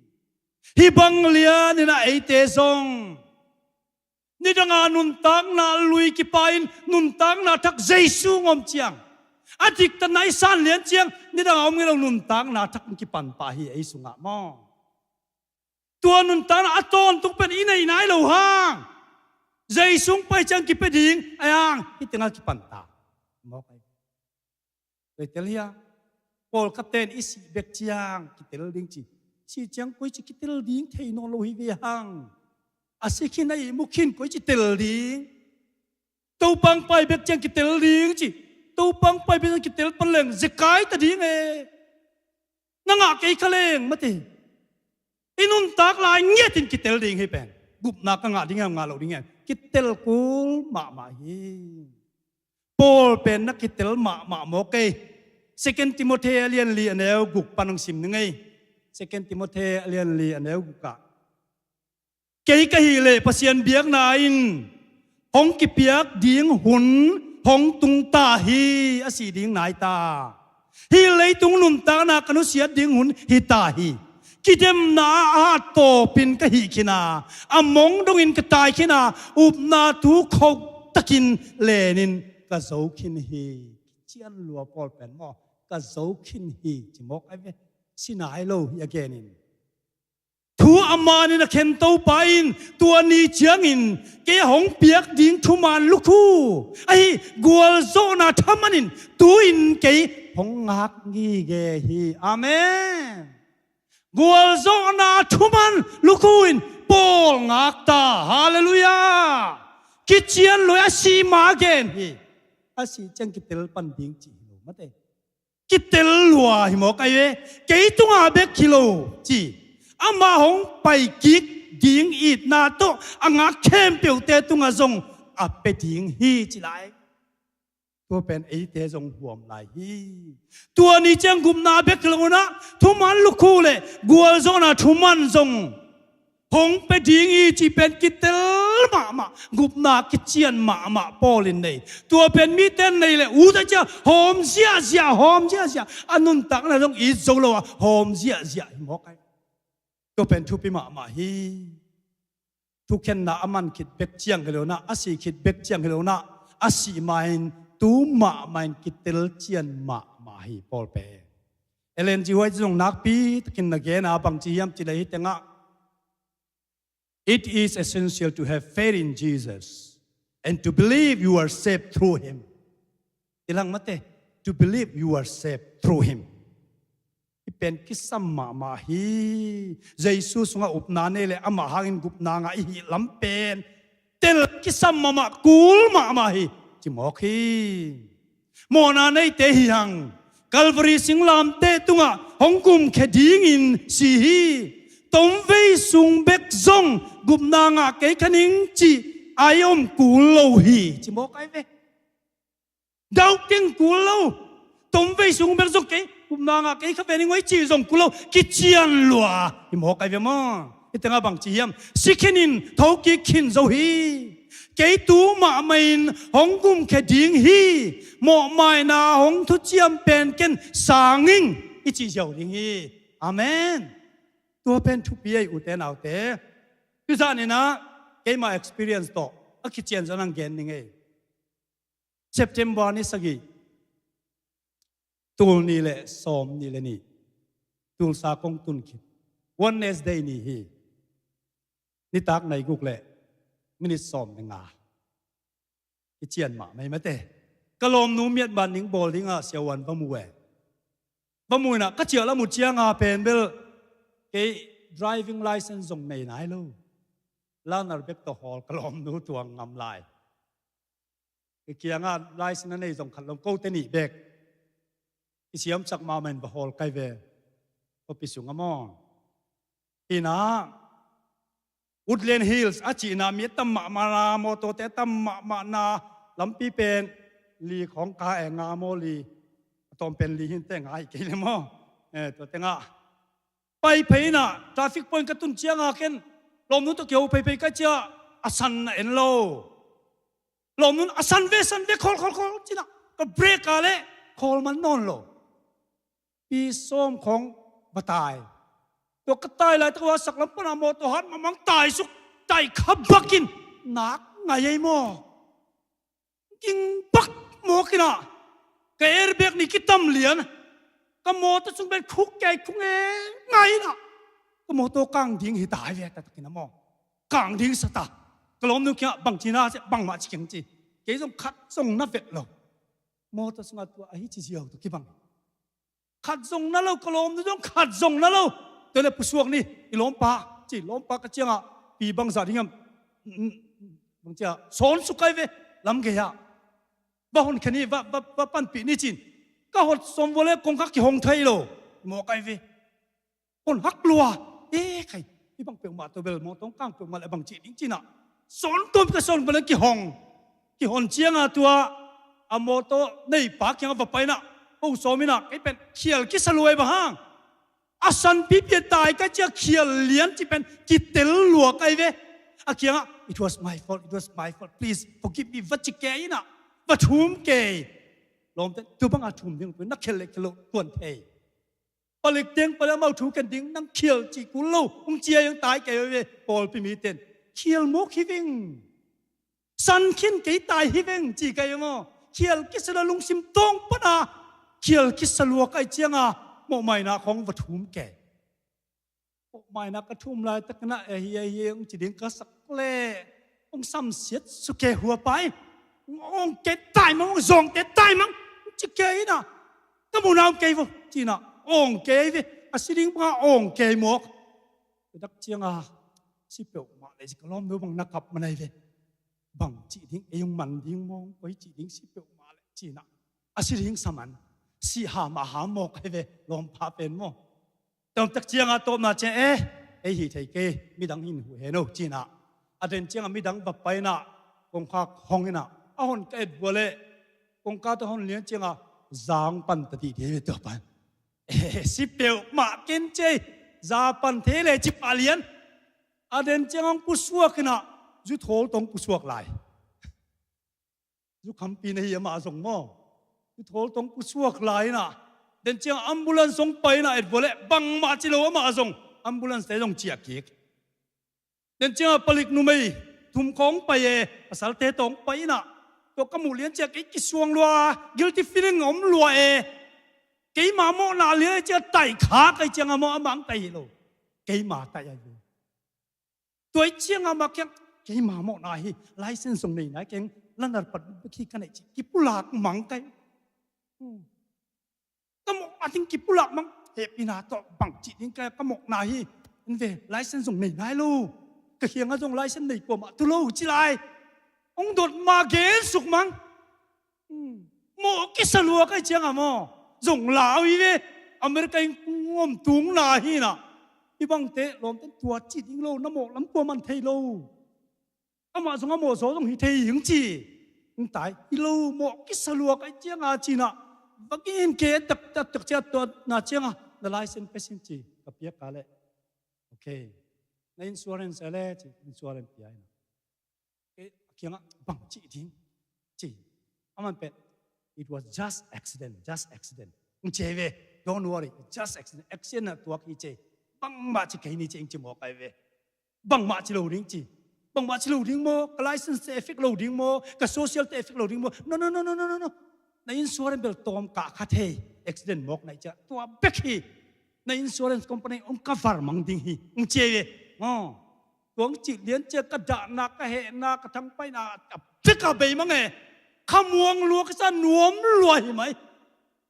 Hih bang lianin a eite zong nidanga nuntakna lui kipain nuntakna thak Jesu ngom ciang a diktatna i san lian ciang nidanga om ngei lo nuntakna thak in kipan pah hi ei sungah maw? Tua nuntakna a tawntung pen i nei nai lo hang Jesu hong pai ciang kipia ding a hang hih tengah kipan ta. Mawk ai. Tua i tel hia? Pawlkhatte in i sih bek ciang kitel ding ci. Sih ciang koi ci kitel ding thei nawn lo hi ve hang. A si khin a ihmu khin koi ci tel ding. Topa hong pai bek ciang kitel ding ci. Topa hong pai bek ciang kitel pan leng zekai ta ding e. Na ngah kei kha leng mate. I nuntak lai ngiatin kitel ding hi pen. Gupna ka ngah ding hiam ngah lo ding hiam. Kitel kul mahmah hi. Paul pen na kitel mahmah mawk ei. Second Timothy a lian li a neu guk pan hong sim ning ei. Second Timothy a lian li a neu guk ah. Kei ka hih leh Pasian biakna in hong kipiak ding hun hong tung ta hi a si ding nai ta. Hih leitung nuntakna ka nusiat ding hun hi ta hi. Kidemna a hattawpin ka hih khin a, a mong dongin ka tai khin a, upna thu khauh takin lenin ka zo khin hi. Cian lua Paul pen maw, ka zo khin hi ci mawk ai ve. Si nai lo hi a genin. Thu a manin a khen Topa in tua ni ciangin kei a hong piak ding thuman lukhu ahi gualzawhna thamanin tu-in kei hong ngak ngige hi. Amen. Gualzawhna thuman lukhu in Paul ngak ta. Halleluiah. Kician lua a si ma gen hi. A si ciang kitel pan ding ci hi lo mate. Kitel lua hi mawk ai ve. Kei tungah bek hi lo ci. Ama hong pai kik ding itna tawh a ngak khempeuhte tungah zong a pia ding hi ci lai. Tua pen eite zong huam lai hi. Tua ni ciang gupna bek hi lo unah thuman lukhu le gualzawhna thuman zong hong pia ding hi cih pen kitel mahmah, gupna kician mahmah Paul in nei. Tua pen mite in nei le ut a cia hawm ziahziah, hawm ziahziah. A nuntakna zong it zo lo a hawm ziahziah hi mawk ai. Tua pen thupi mahmah hi. Thukhenna a man khit bek ciang hi lo unah, a si khit bek ciang hi lo unah, a si ma-in tu mahmah in kitel cian mahmah hi Paul pen. Ellen G. White zong nakpi takin na gen a bangci hiam cih leh hih tengah It is essential to have faith in Jesus and to believe you are saved through him. Tilang mate, to believe you are saved through him. Hih pen kisam mahmah hi. Jesu sungah upna nei le amah hangin gupna ngah i hih lam pen tel kisam mahmah, kul mahmah hi. Ci mawk hi. Mawhna neite hi hang. Calvary singlamteh tungah hong gumkhia dingin si hi. Tomvei sung bek zong gupna ngah kei kha ning cih ai om kul lo hi. Ci mawk ai ve. Doubting kul lo. Tomvei sung bek zong kei gupna ngah kei kha ve ning oi cih zong kul lo. Kician lua hi mawk ai ve maw? Hih tengah bangci hiam? Si khinin thokik khin zo hi. Kei tu mahmah in hong gumkhia ding hi. Mawhmaina hong thuciam pen ken sang ing i cih ziau ding hi. Amen. Tua pen thupi ei ute naute. Tuzan inah keima experience tawh a kician zong ang gen ning ei. September ni sagih, tul nih le sawm nih le nih, Tulsa kong tun khit. Wednesday ni hi. Nitak nai guk le minit sawm le nga. I cian mah mai mate. Ka lawmnu miat ban ning bawl dingah siavuan va mu e. Va mu inah ka ciah lam uh cianga pen bel kei driving license zong nei nai lo. Learner bek tawh hawl ka lawmnu tuang ngam lai. Ka kiangah license a nei zong khat lom kote nih bek. I siamsak mahmah in va hawl kai ve. Khuapi sungah maw? Inah Woodland Hills a cihna mi a tam mahmahna, mawtawte a tam mahmahna lampi pen li khawng ka e nga maw li. A tawm pen li hinte nga hi kei le maw? Eh, tua tengah pai phei inah traffic point ka tun cianga ken lawmnu tawh kiho phei phei ka ciah a san na en lo. Lawmnu in a san ve, san ve, khawl, khawl, khawl, ci-in ah ka brake a leh khawl man nawn lo. Pi sawm khawng va tai. Tua ka tai laitak uh a saklam pan a mawtaw hat mahmah, tai suk, tai kha bak in nak ngai ei maw. Ging bak mawk in ah ka airbag nih kitam lian. Ka mawtaw sung pen khuk kei khuk nge ngai in ah ka mawtaw kang ding hi ta hi ve, taktak in ah maw. Kang ding sa ta. Ka lawmnu kiangah bang ci na, bangmah ci keng ci. Kei zong khat zong na vet lo. Mawtaw sungah tua ahi ci ziau tawh kibang. Khat zong na lo, ka lawmnu zong khat zong na lo. Tua leh pusuak ni, i lawmpa, ci, lawmpa ka ciangah pi bangzah ding hiam? Mm, mm, bang ci a, sawn suk kai ve, lam gei ah. Va hon khen hi, va, va, va panpih ni ci-in. Ka hot sawm vua leh kongkhak kihong thei lo. Mawk kai ve. Hon hak lua. Eh, khai, hih bang peuhmah tawh bel mawtaw kang peuhmah leh bang cih ding ci-in ah. Sawn tuam ka sawn vua leh kihong. Kihon ciangah tua a mawtaw neipa kiangah va pai in ah, "Ko sawm in ah, kei pen khial kisa lua hi, bang hang? A san pipi a tai ka ciang khial lian cih pen kitel lua kai ve." A kiangah, "It was my fault, it was my fault, please forgive me," va ci kei in ah, va thum kei. Lawmte, tua bang a thum ding, na khial leh khial lo tuan thei. Palik teng palik, amau thu khen ding, nang khial cih kul lo, hong ci a, hong tai kei ve, pawlpi mite in. Khial mawk hi veng. San khin kei tai hi veng, ci kei maw. Khial kisa lua, lungsim tawng pan a khial kisa lua kai ciangah mawhmaina khawng va thum kei. Mawhmaina ka thum laitak in ah, "Eh, hi, eh, hi, eh," hong ci ding ka sak leh, hong samsiat suk kei, hua pai. Hong awng kei tai mang, hong zawng kei tai mang, hong ci kei in ah, "Ka muhna om kei vo," ci-in ah awng kei ve. A si ding bangah awng kei mawk. Tua tak ciangah, "Si peuhmah leh," ci, "ka lawmnu bang na kap man ahi ve. Bang cih ding, ei hong man ding maw, koi cih ding, si peuhmah leh," ci-in ah. A si ding sa man. Si ham a ham mawk ahi ve, lawmpa pen maw. Tua tak ciangah tawpna ciang, "Eh, ei hih thei kei, midang in huh hen o," ci-in ah. A den ciangah midang va pai in ah, kongkhak hong in ah, a hon ka et vua leh, kongka tawh hon lian ciangah, "Za hong pan ta dih dih ve tua pan." "Eh, si peuhmah ken cei, za pan thei leh," ci pah lian. A den ciangah hong pusuak in ah, zuthawl tawh hong pusuak lai. Zukhampi na hi amah zong maw. Zuthawl tawh hong pusuak lai in ah. Den ciang ambulance hong pai in ah et vua leh bangmah ci lo amah zong. Ambulance te zong ciah kik. Den ciang a palik numei thum khawng pai e, pasalte tawh hong pai in ah. Tua ka muh lian ciang kei kisuang lua, guilty feeling om lua e. Keima mawhna lian ciang tai kha kai ciang a maw, amah hong tai hi lo. Keima tai ahi lo. Tua hi ciang a mah kiang, "Keima mawhna hi, license zong nei nai keng, lanar pat bek hi ka neih," ci, kipulak mang kai. Hmm. Ka mawh a ding kipulak mang, hehpihna tawh bang cih ding ka, ka mawhna hi. En ve, license zong nei nai lo. Ka kiangah zong license nei kuamah tu lo ci lai. Hong dot ma gen suk mang. Hmm. Mawh kisa lua kai ciang a maw. Zong lau hi ve. America in kong om tung na hi na. Hih bangte lawmte tua cih ding lo, na mawh lam tua man thei lo. Amah zong a mawh zaw zong hi thei hi hong ci. Hong tai hi lo, mawh kisa lua kai ciang a ci na. Va gen kei tak tak tak ciang tua na ciang a, "Na license pia sin," ci. Ka piak a leh, "Okay. Na insurance a leh," ci, insurance pia in a. Kei a kiangah, "Bang cih ding?" ci. Aman pen, "It was just accident, just accident." Hong ci ve, "Don't worry, just accident. Accident na tuak hi," ci. "Bangmah ci kei ni," ci, hong ci mawk ai ve. "Bangmah ci lo ding," ci. "Bangmah ci lo ding maw, ka license te effect lo ding maw, ka social te effect lo ding maw?" "No, no, no. Na insurance bel tawm kah kha thei, accident mawk na hih ciang. Tua bek hi. Na insurance company hong cover mang ding hi," hong ci ve. Aw. Tua hong cih lian ciang ka dahna, ka hehna, ka thangpaihna a bek a bei mang e. Khamuang lua ka sa, nuam lua hi mai.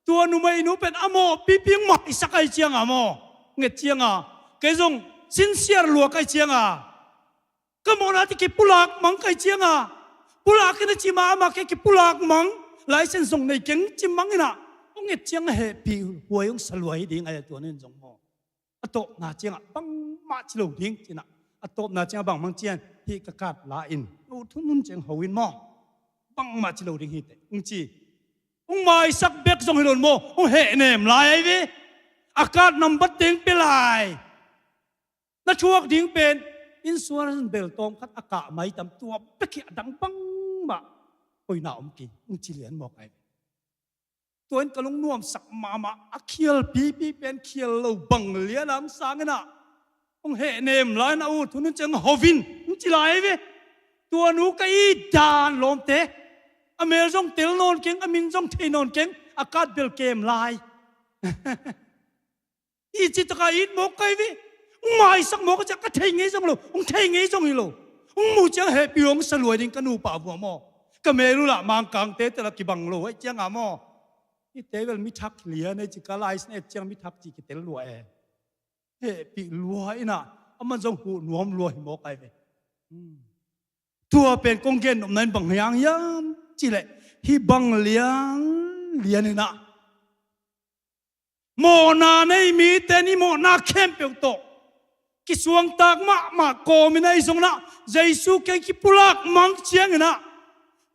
Tua numei nu pen a mawh pipi hong maisak ai ciang a maw. Nget ciang a. Kei zong sincere lua kai ciang a. Ka mawhna tawh kipulak mang kai ciang a. Pulak in a ci ma, amah kei kipulak mang. License zong nei keng ci mang in a. Hong nget ciang a hehpih huai hong sa lua hi ding ai a tua nen zong maw. A tawpna ciang a bangmah ci lo ding ci na. A tawpna ciang a bangmah ci a, hih ka card la in. Lo thunun ciang ho in maw. Bangmah ci lo ding hi teh. Hong ci. Hong maisak bek zong hi lo in maw. Hong hehnem lai ai ve. A card number teng pia lai. Na thuak ding pen, Insurance bel tawm khat a kah mai tam, tua bek hi, a dang bangmah hoihna om kei, hong ci lian mawk ai ve. Tua in ka lungnuamsak mahmah, a khial pipi pen khial lo bang lian a hong sang in ah, hong hehnem lai in a ut hun hun ciang ho in hong ci lai ve. Tua nu ka it dan lawmte, a mel zong tel nawn keng, a min zong thei nawn keng, a card bel kem lai. I ci taka it mawk ai ve. Hong maisak mawk a ciang ka thei ngei zong lo, hong thei ngei zong hi lo. Hong muh ciang hehpih hong sa luai ding ka nupa vua maw. Ka mel uh lah Mangkangte tela kibang lo ahih cianga maw. Hihte bel mi thak lian ei ci, ka license et ciang mi thak ci kitel lua e. Hehpih lua in ah, aman zong huh nuam lua hi mawk ai ve. Hmm. Tua pen kong gen nopna in bang hiang hiam cih leh, hih bang lianlian in ah, mawhna nei mite in i mawhna khempeuh tawh kisuangtak mahmah kawm in ah, ahi zongin ah Jesu kiang kipulak mang ciangin ah,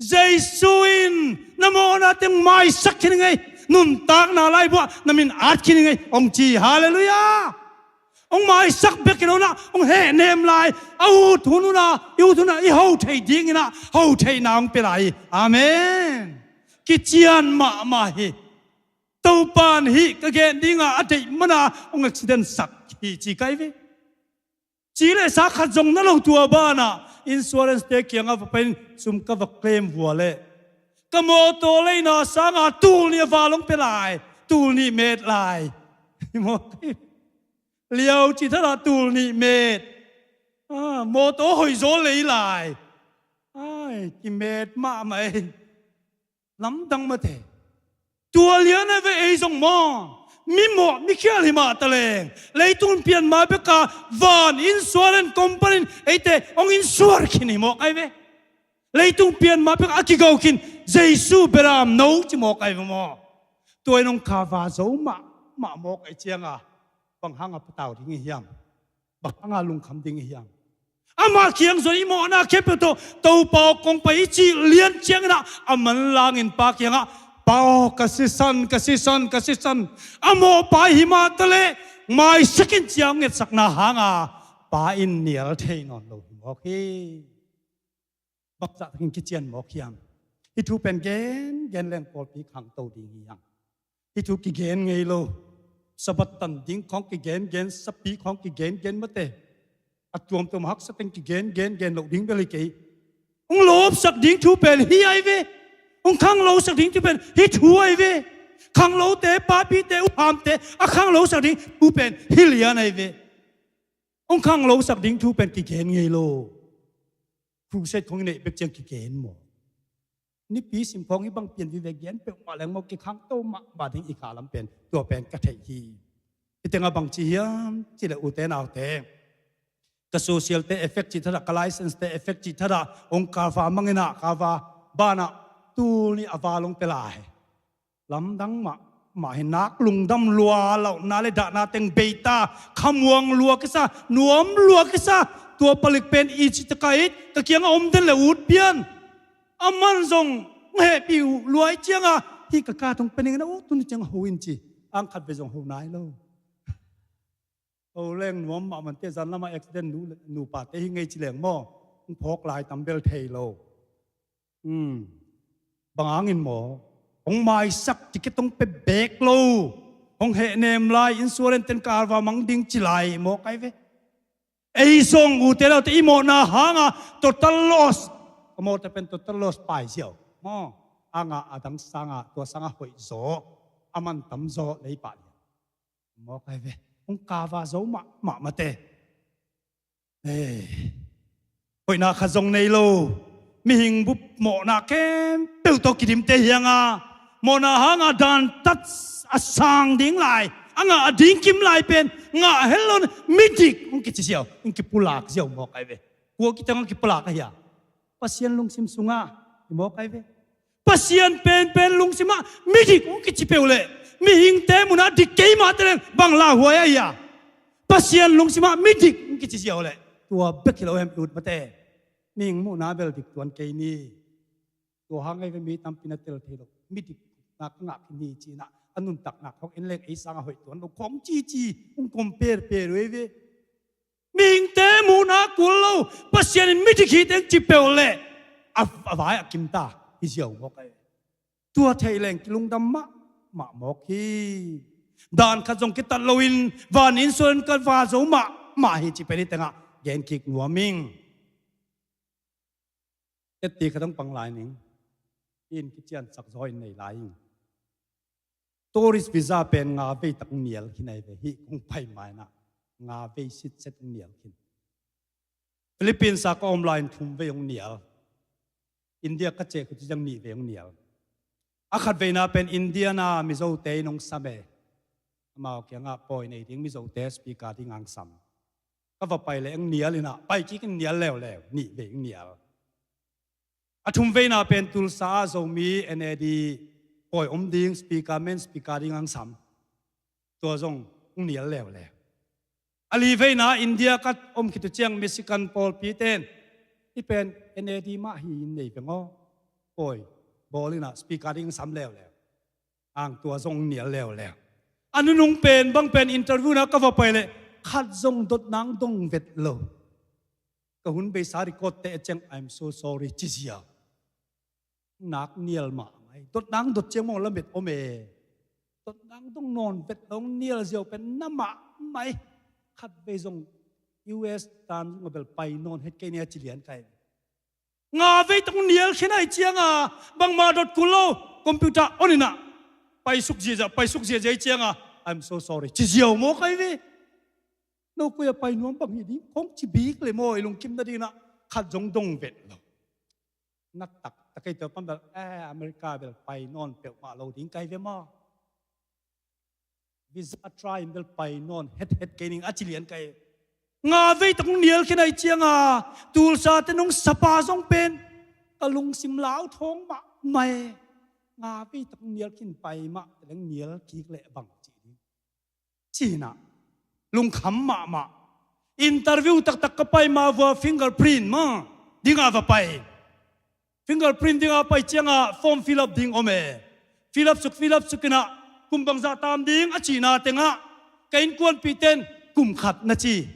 Jesu in na mawhna teng maisak khin ing ei, nuntakna laibu ah na min at khin ing ei, hong ci. Halleluiah. Hong maisak bek hi lo in ah, hong hehnem lai, a ut hun hun ah, i ut hun ah i ho thei dingin ah ho theihna hong pia lai hi. Amen. Kician mahmah hi. Topa in hih ka gen dinga a deih mana hong accident sak hi ci ka hi ve. Ci le sa khat zong na lo, tua banah insurance-te kiangah va pai-in sum ka va claim vua leh, ka mawtaw leina sanga tul nih a val hong pia lai, tul nih met lai. Liau cih thadah tul nih met. Ah, mawtaw hoihzaw lei lai. Ai, kimet mahmah ei. Lamdang mate. Tua lian a ve ei zong maw. Mi mawh, mi khial hi mah taleng, leitung pian ma beka van insurance company in eite hong insure khin hi mawk ai ve. Leitung pian ma beka a kigo khin Jesu beram no ci mawk ai ve maw. Tua in hong kava zo mahmah mawk ai cianga bang hanga patau ding i hiam? Bang hanga lungkham ding i hiam? Ama kiang zong i mawhna khempeuh tawh Topa aw kong pai i cih lian ciangin ah, a manlangin Pa kiangah, Pa aw, ka sisan, ka sisan, ka sisan. A mawhpa hi mah taleh maisak in ci-a hong etsakna hanga Pa in nial thei nawn lo hi mawk hi. Bangzah takin kician mawk hiam? Hih thu pen gen gen leng pawlpi khangto ding hi hang. Hih thu kigen ngei lo. Sabbath tan ding khawng kigen gen, sapi khawng kigen gen mate. A tuamtuam haksa teng kigen gen gen loh ding bel hi kei. Hong lawpsak ding thu pen hi ai ve. Hong khanglosak ding thu pen hih thu ai ve. Khanglote, papite, uphamte a khanglosak ding thu pen hi lian ai ve. Hong khanglosak ding thu pen kigen ngei lo. Crusade khawng i neih bek ciang kigen maw? Nipi sim khawng hih bang pian vive gen peuhmah leng maw, kikhangto mahmah ding i kha lam pen tua pen ka theih hi. Hih tengah bang ci hiam cih leh ute naute, ka social te effect cih thadah, ka license te effect cih thadah, hong kava mangin ah kava banah tul nih a val hong pia lai. Lamdang mahmah hi. Nak lungdam lua, launa le dahna teng beita, khamuang lua kisa, nuam lua kisa. Tua palik pen i cih taka it, ka kiangah om den le ut pian. Aman zong hong hehpih uh lua i cianga, hih ka ka tong pen ing na ut tuni ciang ho in ci. Ang khat ve zong ho nai lo. Ho leng nuam mahmah te, zan lamah accident nu, nupate hi ngei ci leng maw, hong phawk lai tam bel thei lo. Hmm. Bang hangin maw, hong maisak ticket hong pe bek lo, hong hehnem lai, insurance ten kava mang ding ci lai maw kai ve. Ei zong ute naute i mawhna hanga total loss, ka mawhte pen total loss pai ziau maw. Anga a dang sanga tua sanga hoih zaw, a man tam zaw lei pah lian. Mawk ai ve. Hong kava zo mahmah mate. Ei. Hoihna kha zong nei lo. Mihing bup mawhna khempeuh tawh kidimte hianga, mawhna hanga dantat a sang ding lai, a ngah a ding kim lai pen ngah hel lo, midik hong kici ziau, hong kipulak ziau mawk ai ve. Kua kiteng hong kipulak ahi a? Pasian lungsim sungah hi mawk ai ve. Pasian penpen lungsimah midik hong kici peuh leh, mihingte munah dik keimah teleng bang lauhuai ahi a? Pasian lungsimah midik hong kici ziau leh tua bek hi lo hem i ut mate. Mihing muhna bel dik tuan kei ni. Tua hang ei ve, mi tampi na tel thei lo. Midik na ka ngah khin hi cinah a nuntakna khawng en leng ei sangah hoih tuan lo khawng cici hong kom perper uh ei ve. Mihingte muh na kul lo, Pasian in midik hi teng ci peuh leh a, a vai a kimta hi ziau mawk ai. Tua thei leng kilungdam mahmah mawk hi. Dan khat zong kitat loin van insurance ka va zo mahmah hi ci pen hi tengah gen kik nuam ing. Tetti khat hong pang lai ning. In kician sak zaw in nei lai ing. Tourist visa pen nga vei tak nial khin ai ve, hih kong pai mainah nga vei sitset nial khin. Philippines a ka om lai in thum vei hong nial. India ka ceh khuti ciang nih vei hong nial. A khat veina pen India na Mizote in hong sam e. Amau kiangah pawi nei ding Mizote speaker ding ang sam. Ka va pai le ang nial inah pai kik in nial leuleu, nih vei ang nial. A thum veina pen Tulsa ah Zomi N A D pawi om ding speaker, main speaker ding ang sam. Tua zong ang nial leuleu. A li veina India ka om khit uh ciang Michigan pawlpi ten, i pen N A D mah hi in nei veng aw. Pawi bawl inah speaker ding ang sam leuleu. Ang tua zong nial leuleu. A nunung pen bang pen interview na ka va pai leh khat zong dot nang dong vet lo. Ka hun beisa record teh ciang, "I'm so sorry," ci ziau. Nak nial mahmah hi. Dot nang dot ciang mawng lamet om e. Dot nang dong nawn vet lo, nial ziau pen na mahmah hi. Khat vei zong U S tan zong a bel pai nawn het kei ni a ci lian kai. Nga vei tong nial khin ai cianga bangma dot kul lo, computer on inah pai suk ziazia, pai suk ziazia ai cianga, "I'm so sorry," ci ziau maw kai ve. No koi a pai nuam bang hi ding kong ci bik le maw, i lungkim nadinah khat zong dong vet lo. Na taktak ei tua pan bel, eh, America bel pai nawn peuhmah lo ding kai ve maw. Visa try in bel pai nawn het het kei ning a ci lian kai. Nga vei tak nial khin ai cianga Tulsa te nong sapa zong pen ka lungsim lau thawng mahmah e. Nga vei tak nial khin pai mah teleng nial kik leh bang ci ding. Cinah lungkham mahmah. Interview taktak ka pai ma vua fingerprint ma dinga va pai. Fingerprint dinga pai cianga form fill up ding om e. Fill up suk, fill up suk inah kum bangzah tam ding a cihna tengah ka innkuanpihten kum khat na ci.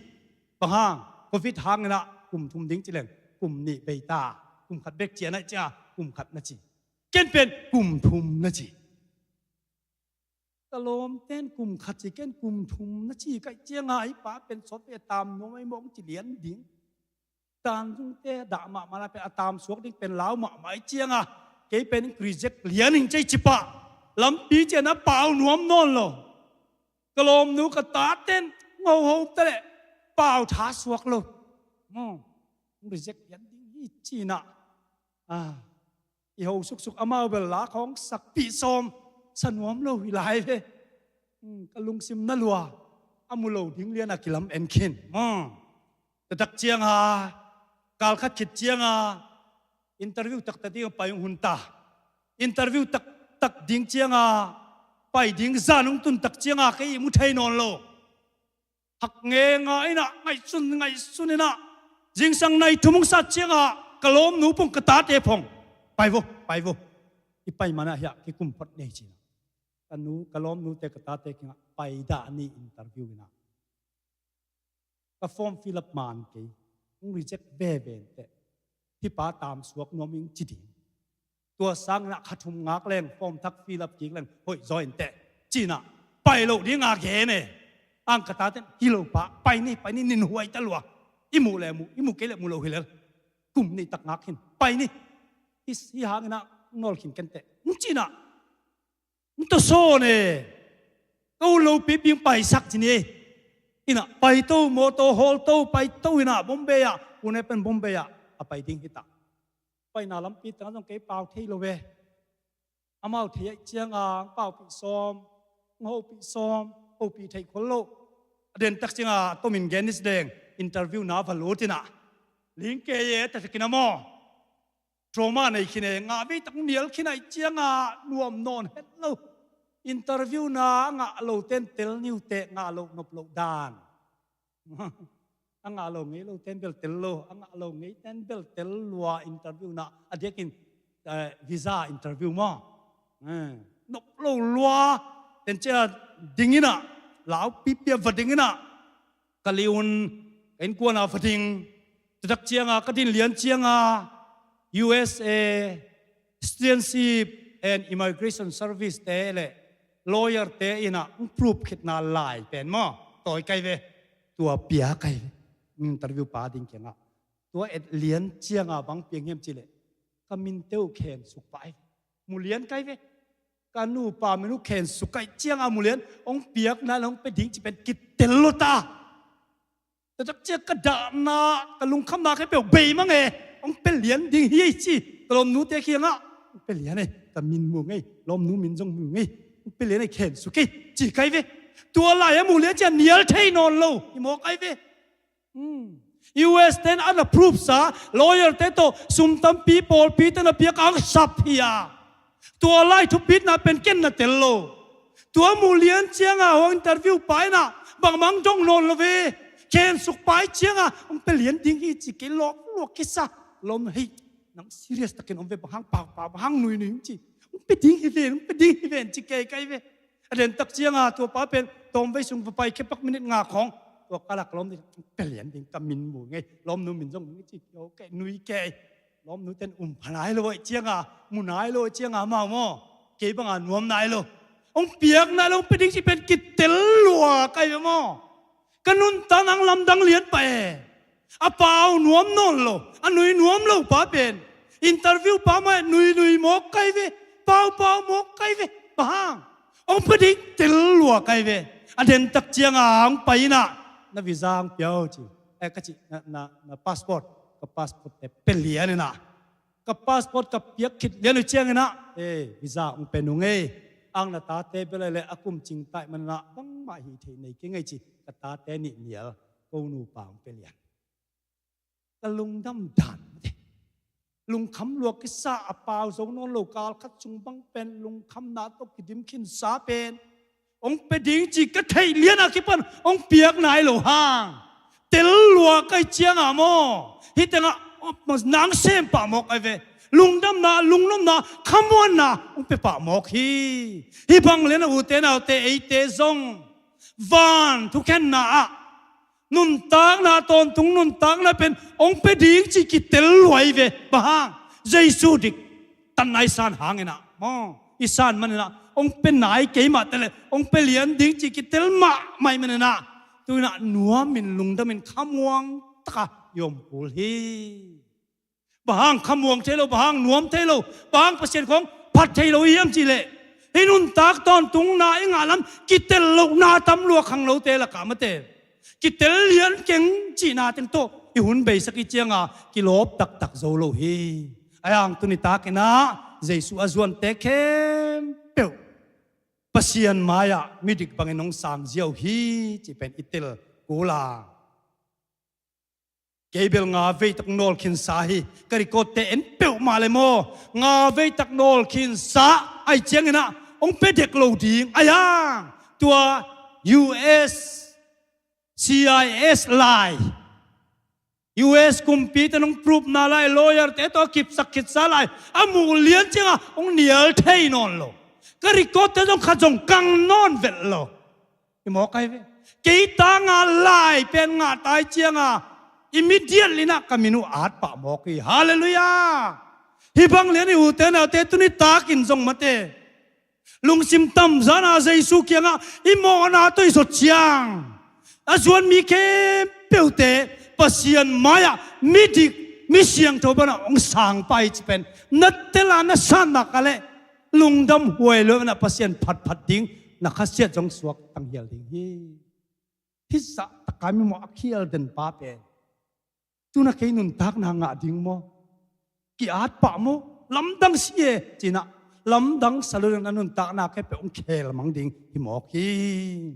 Bang hang, covid hang inah kum thum ding ci leng kum nih bei ta. Kum khat bek cian ai cia kum khat na ci. Ken pen kum thum na ci. Ka lawmten kum khat ci, ken kum thum na ci kaih cianga, "Hi pa pen sawt ve, a tam nuam ai mawng," ci lian ding. Tanzungte dah mahmah na pen a tam suak ding pen lau mahmah ai cianga kei pen reject lian ing cei ci pah. Lampi cian a pau nuam nawn lo. Ka lawmnu ka taten ngoho ta leh pau tha suak lo. Maw, reject lian ding hi cinah. Ah, i ho suksuk amau bel la khawng sakpih sawm sa nuam lo hi lai ve. Hmm, ka lungsim na lua a mu lo ding lian a kilam en khin. Hmm. Taktak cianga kal khat khit cianga interview taktak ding pai hun ta. Interview taktak ding cianga pai ding zan hong tun tak cianga kei i mu thei nawn lo. Hak ngenga inah ngaihsun ngaihsun inah zingsang nai thum hong sat cianga ka lawmnu pong ka tate pong, "Pai vo, pai vo. I pai manah hiah kikum phot nei," cinah ka nu, ka lawmnute ka tate kingah pai dah ni interview inah. Ka form fill up man kei, hong reject veve inteh. Hi pa tam suak nuam ing ci ding. Tua sanginah kha thum ngak leng form thak fill up kik leng hoih zaw inteh cinah pai loh dinga gen e. Ang ka taten, "Hi lo pa, pai ni, pai ni, nin huai ta lua. I muh le muh, i muh kei le muh lo hi lel. Kum nih tak ngak hin, pai ni. Hi, hi hanginah nawl khin kenteh," hong cinah. Nto sawn e. Ka hun lopi ping paisak ci ni. Inah paito, mawtaw hawlto paito inah Bombay ah, Pune pen Bombay ah a pai ding hita. Paina lampi tengah zong kei pau thei lo ve. Amau thei ai cianga ang paupih sawm, ang hopih sawm, hopih thei khol lo. A dentak cianga tomin genis deng interview na va lut inah, "Ling kei e," ta takin a maw. Trauma nei khin e, nga vei tak nial khin ai cianga nuam nawn het lo. Interview na a ngah lo ten tel niuteh ngah lo nop lo dan. A ngah lo ngei lo ten bel tel lo, a ngah lo ngei ten bel tel lua interview na a diakin, eh, visa interview maw. Eh, nop lo lua ten cia dinginah, lau pipia va dinginah. Ka liun Innkuan a va ding. Tutak cianga ka din lian cianga U S A Citizenship and Immigration Service te le lawyer te ina hong proof khitna lai pen maw, tawi kai ve. Tua pia kai ve. Interview pa ding kiangah tua et lian cianga bang piang hiam cileh, ka min teu khen suk pai ve. Mu lian kai ve. Ka nupa min uh khen suk kai cianga mu lian, hong piakna le hong pe ding ci pen kitel lo ta. Tutak cia ka dahna, ka lungkhamna khe peuh bei mang e. Hong pe lian ding hi ei ci. Ka lawmnute kiangah hong pe lian e. Ka min mu ngei, lawmnu min zong mu ngei. Hong pe lian e, khen suk ei ci kai ve. Tua lai a mu lian cia nial thei nawn lo hi maw kai ve. U S ten a na proof sa lawyer te tawh sum tampi pawlpi te na piak ang sap hi a. Tua lai thupitna pen ken na tel lo. Tua mu lian cianga hong interview pa ina bangmang dong nawn lo ve. Khen suk pai cianga hong pe lian ding hi ci kei lawk luak kisa. Lawm hei, nang serious takin om ve, bang hang pau pau, bang hang nui nui ci. Hong pe ding hi ven, hong pe ding hi ven ci kei kai ve. A den tak cianga tua pa pen tawmvei sung va pai khepak minute nga khawng tua kalak lawm ding, hong pe lian ding, ka min mu ngei, lawmnu min zong mu ngei ci kei, okay, nui kei. Lawmnu ten um pha nai lo ei cianga, mu nai lo ei cianga mau maw. Kei banga nuam nai lo. Hong piak nai lo, hong pe ding ci pen kitel lua kai ve maw. Ka nuntakna lamdang lian pah e. A pau nuam nawn lo, a nui nuam lo pa pen. Interview pa mah nui nui mawk kai ve, pau pau mawk kai ve. Bang hang? Hong pe ding tel lua kai ve. A den tak cianga hong pai ina na visa hong pia o ci. Eh, ka ci, na, na, na passport, ka passport te pe lian ina. Ka passport ka piak khit lian uh ciangin ah, eh, visa hong pe nung ei. Ang na tate bel le a kum cing tai man ah bangmah hi thei nei kei ngei ci. Ka tate nih nial ko nupa hong pe lian. Ka lungdam dan mate. Lungkham luak kisa, a pau zo nawn lo kal khat sung bang pen lungkhamna tawh kidim khinsa pen hong pe ding ci ka theih lian a kipan hong piak nai lo hang. Tel lua kai cianga maw, hih tengah nang sem pah mawk ai ve. Lungdamna, lungnopna, khamuanna hong pe pah mawk hi. Hih bang lian a ute naute eite zong van thukhenna ah nuntakna, tawntung nuntakna pen hong pe ding ci kitel luai ve. Bang hang? Jesu dik tan nai san hangin ah maw, i san manin ah hong pe nai kei mah te le hong pe lian ding ci kitel mahmah i manin ah tu-in ah nuamin lungdamin khamuang taka i om kul hi. Bang hang khamuang thei lo, bang hang nuam thei lo, bang hang Pasian khawng phat thei lo i hiam cih leh hih nuntak tawntungna i ngah lam kitel lohna tam lua khang lote lakah mate kitel lian keng cihna teng tawh i hun beisak i cianga kilawp taktak zo lo hi. Ahi hang tuni takin ah Jesu a zuante khempeuh Pasian mai-ah midik bangin hong sang ziau hi cih pen i tel kul a. Kei bel nga vei tak nawl khinsa hi. Ka record te en peuhmah le maw, nga vei tak nawl khinsa ai ciangin ah hong pe dek lo ding. Ahi hang tua U S C I S lai, U S kumpite nong proof na lai, lawyer te tawh a kipsak khitsa lai a muh lian cianga hong nial thei nawn lo. Ka record te zong khat zong kang nawn vet lo. I mawk ai ve. Kei tanga lai pen ngah tai cianga immediately na ka min uh at pah mawk hi. Halleluiah. Hih bang lian i ute naute tuni takin zong mate lungsim tamzana Jesu kiangah i mawhna tawh i zot ciang a zuan mi khempeuhte Pasian mai-ah midik, mi siangtho banah hong sang pah hi ci pen na tela na sanna ka leh lungdam huai lo na Pasian phatphat ding na khasiat zong suak tanghial ding hi. Hih zah taka mimawh a khial den pa pen tuna kei nuntakna ngah ding maw? Ki-at pah maw? Lamdang si e cinah lamdang sa lo ding na nuntakna khempeuh hong khel mang ding hi mawk hi.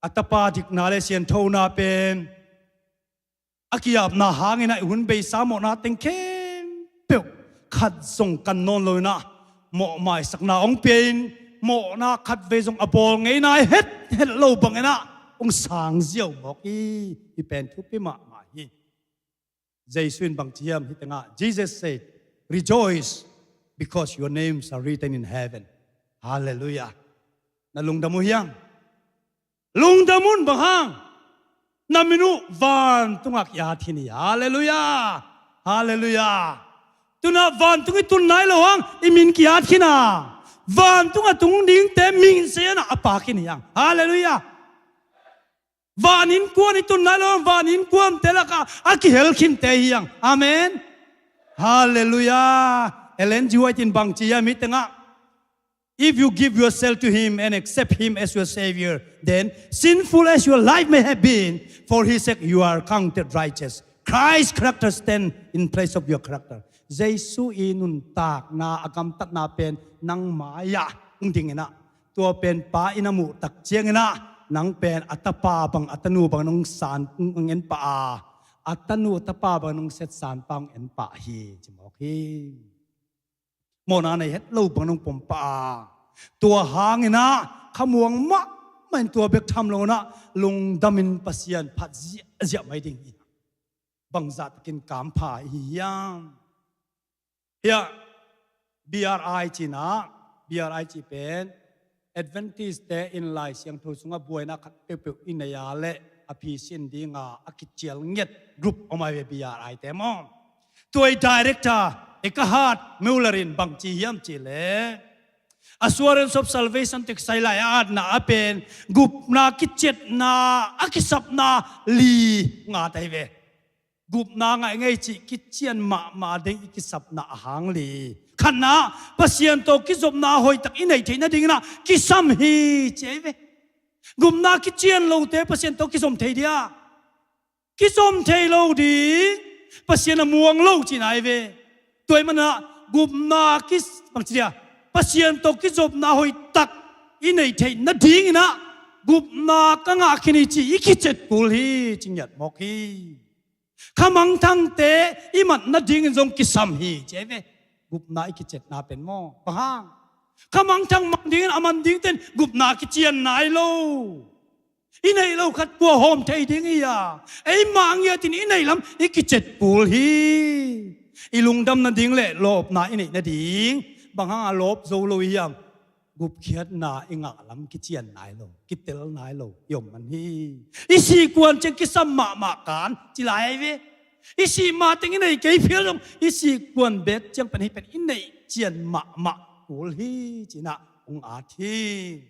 A tapa dikna le sianthona pen a ki-apna hangin ah i hun beisa mawhna teng khempeuh khat zong kan nawn loinah mawhmaisakna hong pia-in mawhna khatvei zong a bawl ngeina het het lo banginah hong sang ziau mawk hi. Hi pen thupi mahmah hi. Jesu in bangci hiam hih tengah? Jesus said, "Rejoice, because your names are written in heaven." Halleluiah. Na lungdam uh hiam? Lungdam un, bang hang? Na min uh vantungah ki-at khin hi. Halleluiah. Halleluiah. Tuna vantung i tun nai lo hang i min ki-at khin a, vantungah tung dingte min se-in a pha khin hi hang. Halleluiah. Van innkuan i tun nai lo hang van innkuante lakah a kihel khinte hi hang. Amen. Halleluiah. Ellen G. White in bang ci hiam hih tengah? If you give yourself to Him and accept Him as your Savior, then, sinful as your life may have been, for His sake you are counted righteous. Christ's character stand in place of your character. Jesu i nuntakna, a gamtatna pen nang mai-ah hong ding in ah, tua pen Pa in a muh tak ciangin ah, nang pen a tapa bang, a tanu bang nong san, nong en pah a, a tanu a tapa bang nong set san pa hong en pah hi, ci mawk hi. Mawhna nei het lo bang nong pom pah a, tua hangin ah khamuang mahmah in tua bek tham lo in ah lungdamin Pasian phat ziahziah mai ding hi. Bangzah takin kampha i hi hiam? Hiah, B R I ci-in ah, B R I cih pen Adventist-te in Lai Siangtho sungah buaina khat peuhpeuh i nei a leh a phisin dinga a kicial ngiat group om ai ve, B R I-te maw. Tua i director Eckhart Muller in bang ci hiam cih leh, Assurance of Salvation text sai lai a atna ah pen gupna kiciatna a kisapna li ngat ai ve. Gupna ngaih ngei cih kician mahmah ding i kisapna a hang li. Khatna, Pasian tawh kizopna hoihtak i neih theih nadingin ah kisam hi, ci ai ve. Gupna kician lote Pasian tawh kizom thei dia? Kizom thei lo ding. Pasian a muang lo cihna ai ve. Tua ahih manin ah gupna kis-, bang ci dia, Pasian tawh kizopna hoihtak i neih theih nadingin ah gupna ka ngah khin hi ci i kiciat kul hi, ci ngiat mawk hi. Khamangthangte i mat nadingin zong kisam hi, ci ai ve. Gupna i kiciatna pen maw. Bang hang? Khamangthang man dingin a man dingte in gupna kician nai lo. I neih lo khat kua hawm thei ding hi a, eimah ngiatin i neih lam i kiciat kul hi. I lungdam nading le lawpna i neih nading, bang hanga lawp zo lo i hiam? Gupkhiatna i ngah lam kician nai lo, kitel nai lo i om man hi. I sih kuan ciang kisam mahmah kan ci lai ai ve. I sih mateng i nei kei phial zong i sih kuan bet ciang pen hih pen i neih cian mahmah kul hi, ci-in ah hong at hi.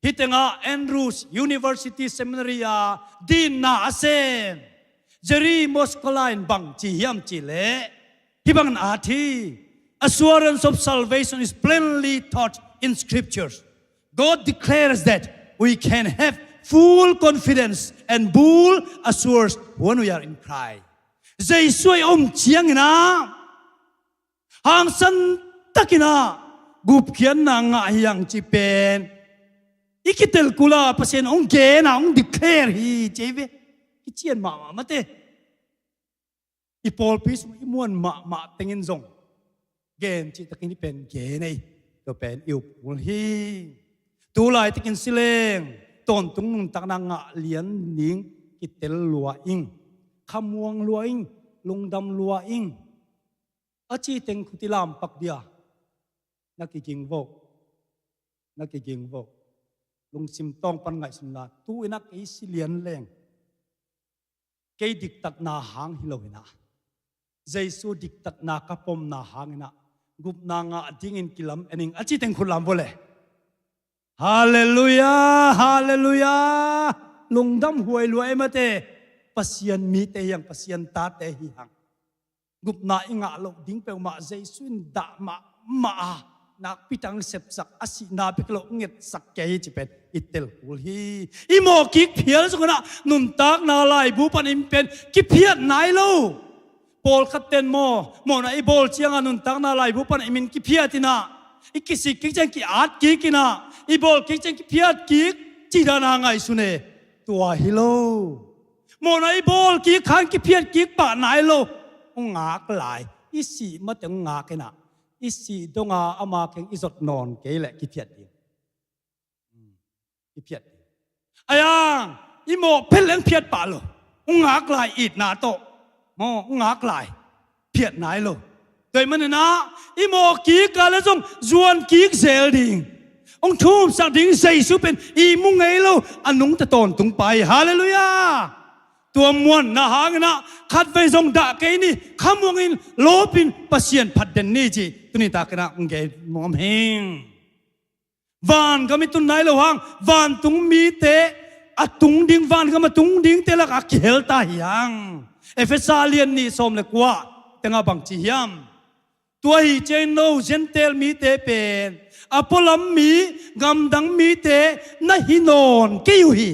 Hih tengah Andrews University Seminary a dinna a sem Jerry Moskowitz in bang ci hiam cih leh, hih bangin at hi. Assurance of salvation is plainly taught in scriptures. God declares that we can have full confidence and full assurance when we are in Christ. Jesu i om ciangin ah hangsan takin ah gupkhiatna ngah hi hang cih pen i kitel kul a, Pasian hong gen a, hong declare hi, ci ai ve. Kician mahmah mate. I pawlpi sung i muan mahmah tengin zong gen cih takin hih pen gen ei. Tua pen i up kul hi. Tu laitakin si leng tawntung nuntakna ngah lian ding kitel lua ing. Khamuang lua ing. Lungdam lua ing. A cih teng khut i lampak dia. Na kiging vo. Na kiging vo. Lungsim tawng pan ngaihsun la. Tu-in ah kei si lian leng, kei diktatna hang hi lo-in ah, Jesu diktatna ka pomna hangin ah gupna ngah dingin kilam en ing, a cih teng khut lam vo le. Halleluiah, halleluiah. Lungdam huai lua ei mate. Pasian mite hi hang, Pasian tate hi hang. Gupna i ngah loh ding peuhmah Jesu in dah mahmah a, nakpi tak hong sepsak, a sihna bek lo ngetsak kei hi cih pen i tel kul hi. I mawh kik phial zongin ah nuntakna laibu panin pen kiphiat nai lo. Pawlkhat ten maw, mawhna i bawl ciangin nuntakna laibu panin i min kiphiat in ah, i kisik kik ciang ki-at kik in ah, i bawl kik ciang kiphiat kik, cih dan a ngaihsun e. Tua hi lo. Mawhna i bawl kik hang kiphiat kik pah nai lo. Hong ngak lai. I sih mate hong ngak in ah, i sih donga ama kiang i zot nawn kei leh kiphiat ding. Hmm. Kiphiat ding. Ai ang, i mawh phet leng phiat pah lo. Hong ngak lai, itna tawh. Maw, hong ngak lai. Phiat nai lo. Tua ahih manin ah i mawh kik a leh zong zuan kik zel ding, hong thumsak ding Jesu pen i mu ngei lo, a nungta tawntung pa hi. Halleluiah. Tua muanna hangin ah khatvei zong dah kei ni, khamuangin lawpin Pasian phatden ni ci tuni takin ah hong gen nuam hi. Vangam i tun nai lo hang, vantung mite a tung ding, vangam a tung dingte lakah kihel ta hi hang. Efesa lian nih sawm le kua tengah bang ci hiam? Tua hi ciangin no Gentile mite pen a pualam mi, gamdang mite na hi nawn kei uh hi.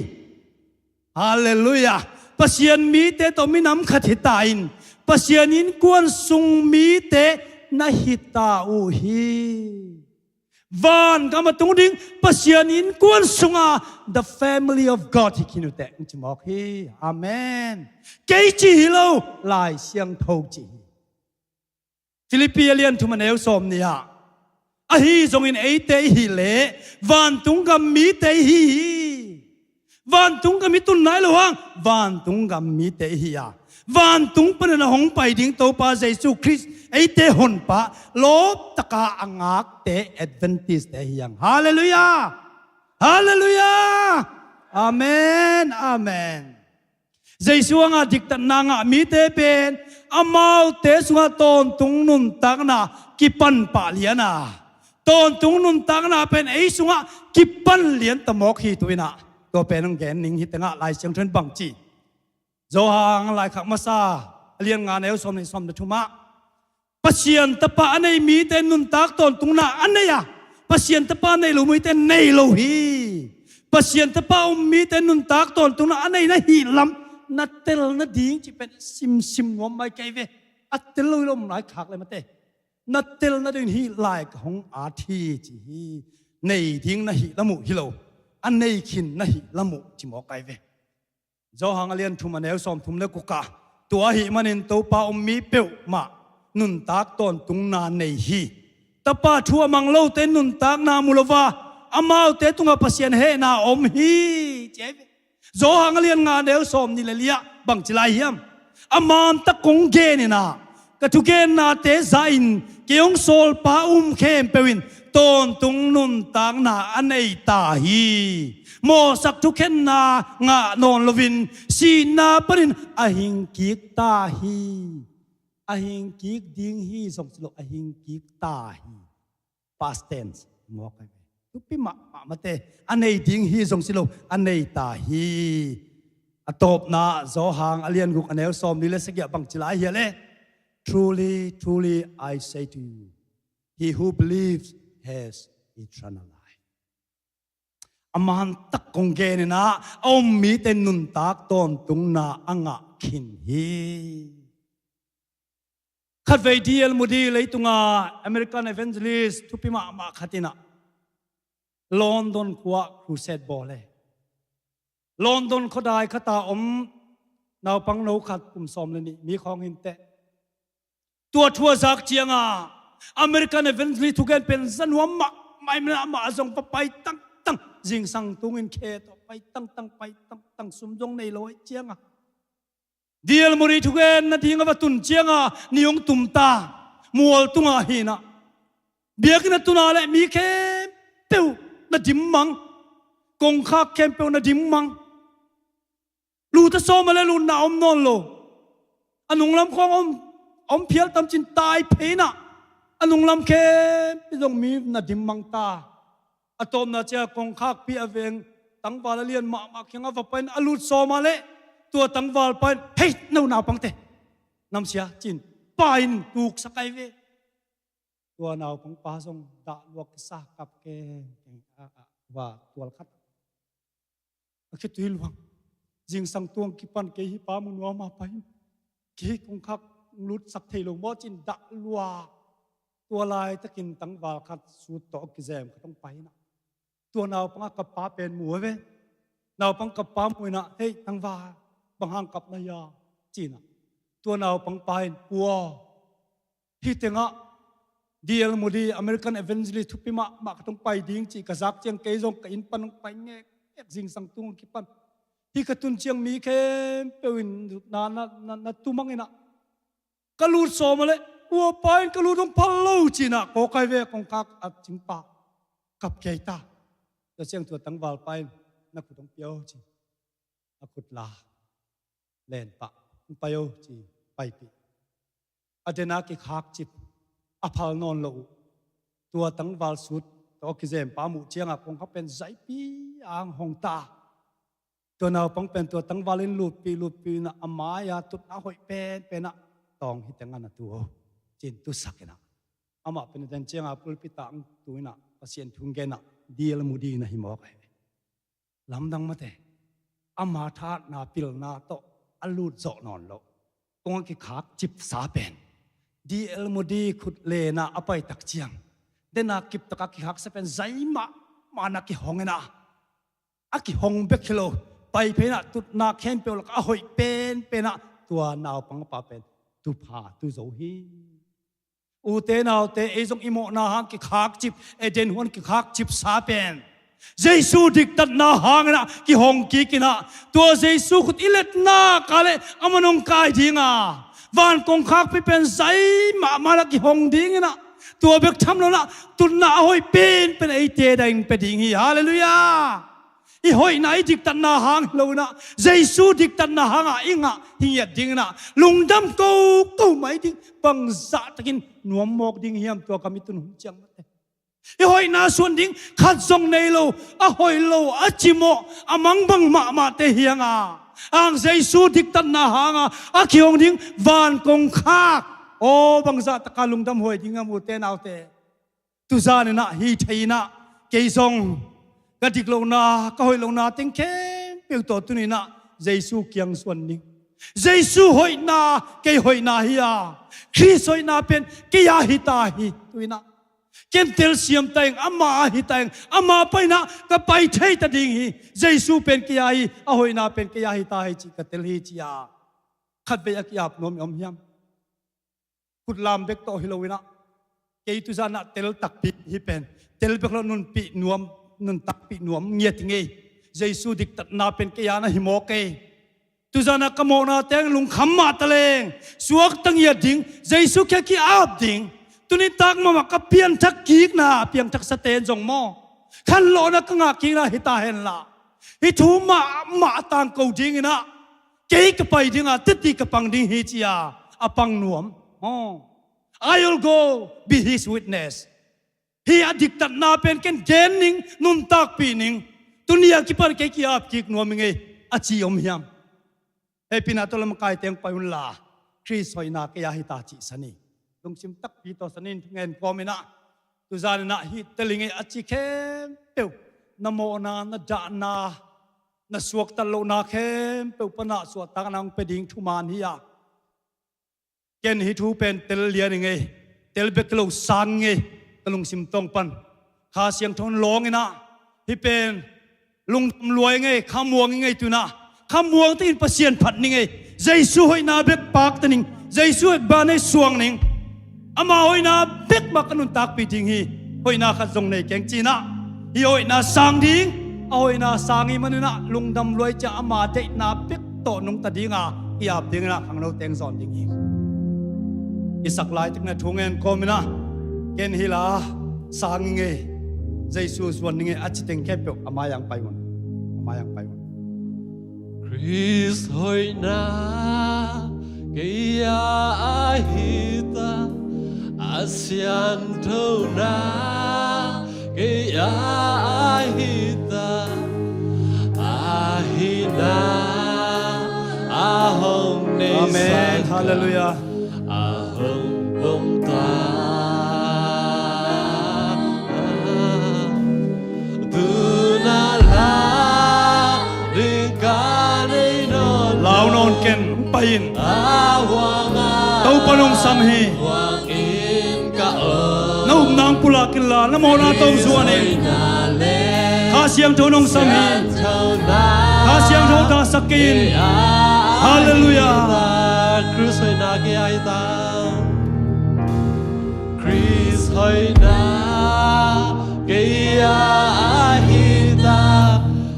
Halleluiah. Pasian mite tawh minam khat hi ta in, Pasian innkuan sung mite na hi ta uh hi. Vangam a tung ding Pasian innkuan sunga the family of God hi khin uh teh, hong ci mawk hi. Amen. Kei ci hi lo, Lai Siangtho ci hi. Filippi a lian thum a neu sawm nih ah, ahi zongin eite i hih leh vantung gam mite i hi hi. Vantung gam i tun nai lo hang, vantung gam mite i hi a, vantung panin a hong pai ding Topa Jesu Khrist, eite honpa lawptaka a ngakte, Adventist-te hi hang. Halleluiah. Halleluiah. Amen. Amen. Jesu hanga diktatna ngah mite pen amaute sungah tawntung nuntakna kipan pah lian a, tawntung nuntakna pen ei sungah kipan lian ta mawk hi. Tu-in ah tua pen hong gen ning. Hih tengah Lai Siangtho in bang ci? Johan laikhak masa a lian nga, neu sawm nih, sawm le thum ah, Pasian Tapa a nei mite nuntak tawntungna a nei a, Pasian Tapa nei lo mite nei lo hi. Pasian Tapa um mite nuntak tawntungna a nei na hih lam na tel nading cih pen simsim nuam mai kei ve. A tel lo hi lo, om lai khak le mate. Na tel nading hih lai ka hong at hi ci hi. Nei ding na hih lam uh hi lo, a nei khin na hih lam uh ci mawk ai ve. Johan a lian thum a neu sawm thum le guk ah, tua ahih manin Topa um mi peuhmah nuntak tawntungna nei hi. Tapa thu a mang lote nuntakna mu lo a, amaute tungah Pasian hehna om hi, ci ai ve. Johan a lian nga, neu sawm nih le li ah bang ci lai hiam? A man tak kong gen in ah, ka thugennate zahin kei hong sawlpa um khempeuh in tawntung nuntakna a nei ta hi. Mawhsak thukhenna ngah nawn loin sihna panin a hing kik ta hi. A hing kik ding hi zong si lo, a hing kik ta hi. Past tense. Mawk ai ve. Thupi mahmah mate. A nei ding hi zong si lo, a nei ta hi. A tawpna Johan a lian guk a neu sawm nih le sagih ah bang ci lai hiam le? Truly, truly, I say to you, he who believes has eternal life. A man tak kong gen in ah, a um mite nuntak tawntungna a ngah khin hi. Khatvei D L Moody, leitunga American evangelist thupi mahmah khat in ah, London khua-ah crusade bawl hi. London khuadai khat ah om naupang no khat, kum sawm le nih mi khawng hi inteh. Tua thu a zak ciangin American evangelist thugen pen za nuam mahmah, amah zong va pai tangtang, zingsang tungin khe tawh pai tangtang, pai tangtang, sum zong nei lo ahih ciangin. D L Moody thugen nading a va tun ciangin ni hong tum ta, mual tungah hi in ah. Biakinn a tun a leh mi khempeuh na dimmang, kongkhak khempeuh na dimmang. Lut a sawm a leh lutna om nawn lo. A nunglam khawng om, om phial tam ci-in tai phei in ah, a nunglam khempeuh zong mi na dimmang ta. A tawpna ciang kongkhakpi a veng tangval a lian mahmah kiangah va pai in a lut sawm a leh tua tangvalpa in, "Hei, no naupangte, namsia," ci-in pai in tuksak ai ve. Tua naupangpa zong dah lua kisa, kap kengkeng a, a, va tual khat a khitui luang. Zingsang tung kipan kei hih pa mu nuam a, pai in, kei kongkhak lutsak thei lo maw, ci-in dah lua. Tua laitakin tangval khat suit tawh a kizem khat hong pai in ah, tua naupang a kappa pen mu a ve. Naupang kappa mu in ah, "Hei tangval, bang hang kap na hia?" ci-in ah, tua naupangpa in, "Pu aw, hih tengah D L Moody, American evangelist thupi mahmah khat hong pai ding cih ka zak ciang kei zong ka inn pan hong pai ngekngek, zingsang tung hong kipan. Hih ka tun ciang mi khempeuh in na, na, na, na tumang in ah, ka lut sawm a leh tua pa in ka lut hong phal lo," ci-in ah kawk ai ve, kongkhak a cingpa. Kap kei ta. Tua ciang tua tangvalpa in, "Na khut hong pia aw," ci-in a khut la. Len pah, hong pai o ci, paipih. A dena kikhakcip, a phal nawn lo uh. Tua tangval sut tawh kizempa muh cianga kongkhak pen zaipi ang hong ta. Tua naupang pen tua tangval in lutpih lutpih inah a mai-a tutna a hoih penpenah tawng hi teng a na tu o, ci-in tusak inah. Amah pen a den cianga pulpit ah ang tu inah Pasian thu hong gen ah D L Moody na hi mawk ahi. Lamdang mate. Ama thahatna pilna tawh a lut zawh nawn lo. Kong a kikhakcipsa pen D L Moody khut lena a paitak ciang, dena kiptaka kikhaksa pen zai mahmah na kihong inah, a kihong bek hi lo, pai phei inah tutna khempeuh lakah a hoih penpenah tua naupang a pa pen tupha tu zo hi. Ute naute, ei zong i mawhna hang kikhakcip, Eden huan kikhakcipsa pen Jesu diktatna hang inah kihong kik inah, tua Jesu khut i letna ka leh a man hong kai dinga, van kongkhakpi pen zai mahmah na kihong ding inah, tua bek tham lo inah tutna a hoih penpen eite dang pia ding hi. Halleluiah. I hoihna i diktatna hang hi lo inah, Jesu diktatna hangah i ngah hi ngiat ding inah, lungdam ko ko mai ding, bangzah takin nuam mawk ding hiam tua kam i tun hun ciang mate. I hoihna suan ding khat zong nei lo, a hoih lo, a cimawh, a mangbang mahmahte hi hanga, ang Jesu diktatna hanga a kihong ding van kongkhak, aw bangzah taka lungdam huai ding hiam ute naute. Tuzan inah hi thei inah, kei zong ka dik lohna, ka hoih lohna teng khempeuh tawh tuni inah Jesu kiang suan ning. Jesu hoihna kei hoihna hi a, Khrist hoihna pen kei a hi ta hi. Tu inah ken telsiam ta ing, ama a hi ta ing, ama pai inah ka pai thei ta ding hi. Jesu pen kei a hi, a hoihna pen kei a hi ta hi ci ka tel hi ci a. Khatvei a ki-ap nuam i om hiam? Khutlam bek tawh hi lo inah, kei tuzanah tel takpi hi pen, tel bek lo nunpih nuam, nuntakpih nuam ngiat hi ngei. Jesu diktatna pen kei a na hi mawk ei. Tuzanah ka mawhna teng lungkham mah taleng, suakta ngiat ding, Jesu khia ki-ap ding. Tuni tak mahmah ka pianthak kikna, piangthaksa ten zong maw, khanlawhna ka ngah kikna hi ta henla, hih thu mahmah a tangko ding inah, kei ka pai dinga, teti ka pang ding hi ci a, a pang nuam. Oh. I will go be his witness. Hih a diktatna pen ken gen ning, nuntakpih ning. Tuni a kipan kei ki-ap kik nuam i ngei, a ci om hiam? Hei pina tawh lam a kaiteng pai unla, Khrist hoihna kei a hi ta cih sa ni. Lungsim takpi tawh sa ni, thungen kawm inah. Tuzan inah hih tel i ngei a ci khempeuh, na mawhna, na dahna, na suaktat lohna khempeuh panah suahtakna hong pia ding thuman hi a. Ken hih thu pen tel lian i ngei, tel bek lo sang i ngei, ka lungsim tawng pan. Kha Siangtho in lawng inah, hih pen lungdam lua i ngei, khamuang i ngei tu inah, khamuang tein Pasian phat ni ngei. Jesu hoihna bek pakta ning, Jesu bek banah i suang ning. Ama hoihna bek mah ka nuntakpih ding hi. Hoihna khat zong nei keng ci inah, hih hoihna sang ding, a hoihna sang i man inah lungdam lua i ciah ama deihna bek tawh nungta dinga, i ap ding inah khangno teng zawn ding hi. I sak lai tek na thungen kawm inah, ken hih la sang i ngei, Jesu zuan i ngei a ci teng khempeuh a mai-ah pai un. A mai-ah pai un. Khrist hoihna kei a ahi ta, a sianthona kei a ahi ta, ahi na a hong nei. Amen. Halleluiah. A hong pom ta. Tuna la ding ka nei nawn. Lau nawn ken, hong pai in. A huang a Topa nong sam hi. Huang in ka om. Na upna hong pulak inla, na mawhna tawh zuan in. Kha Siangtho nong sam hi. Kha Siangtho dahsak kei in. Halleluiah. Khrist hoihna kei a ahi ta. Khrist hoihna kei a ahi ta,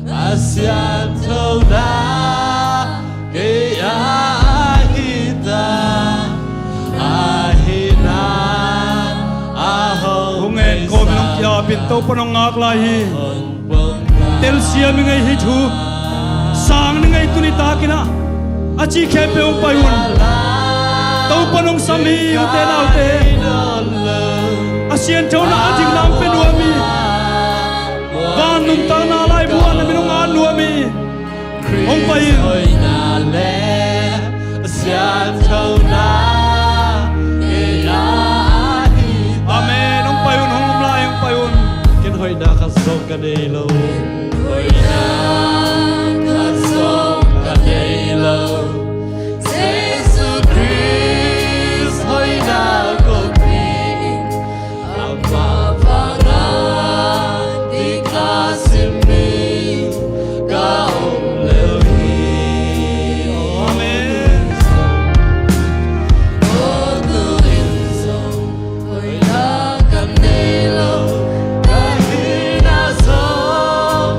a sianthona kei a ahi ta, ahi na a hong. Hong en kawm in hong ki-ap in, Topa nong ngak lai hi. Telsiam i ngei hih thu. Sang ni ngei tuni tak inah. a cih khempeuh hong pai un. Topa'n hong sam hi, ute naute. A sianthona a dikna hong pia nuam hi. Van nuntakna laibu ah na min hong at nuam hi. Hong pai in. Hoihna le sianthona ngei a ahi. Amen. Hong pai un, hong om lai, hong pai un. Ken hoihna khat zong ka nei lo. Hoihna khat zong ka nei lo. Jesu Khrist hoihna kong pia in. Amah vanga diktak sin mi ka om lel hi. Amen. Aw, tu-in zong hoihna ka nei lo, ka hihna zong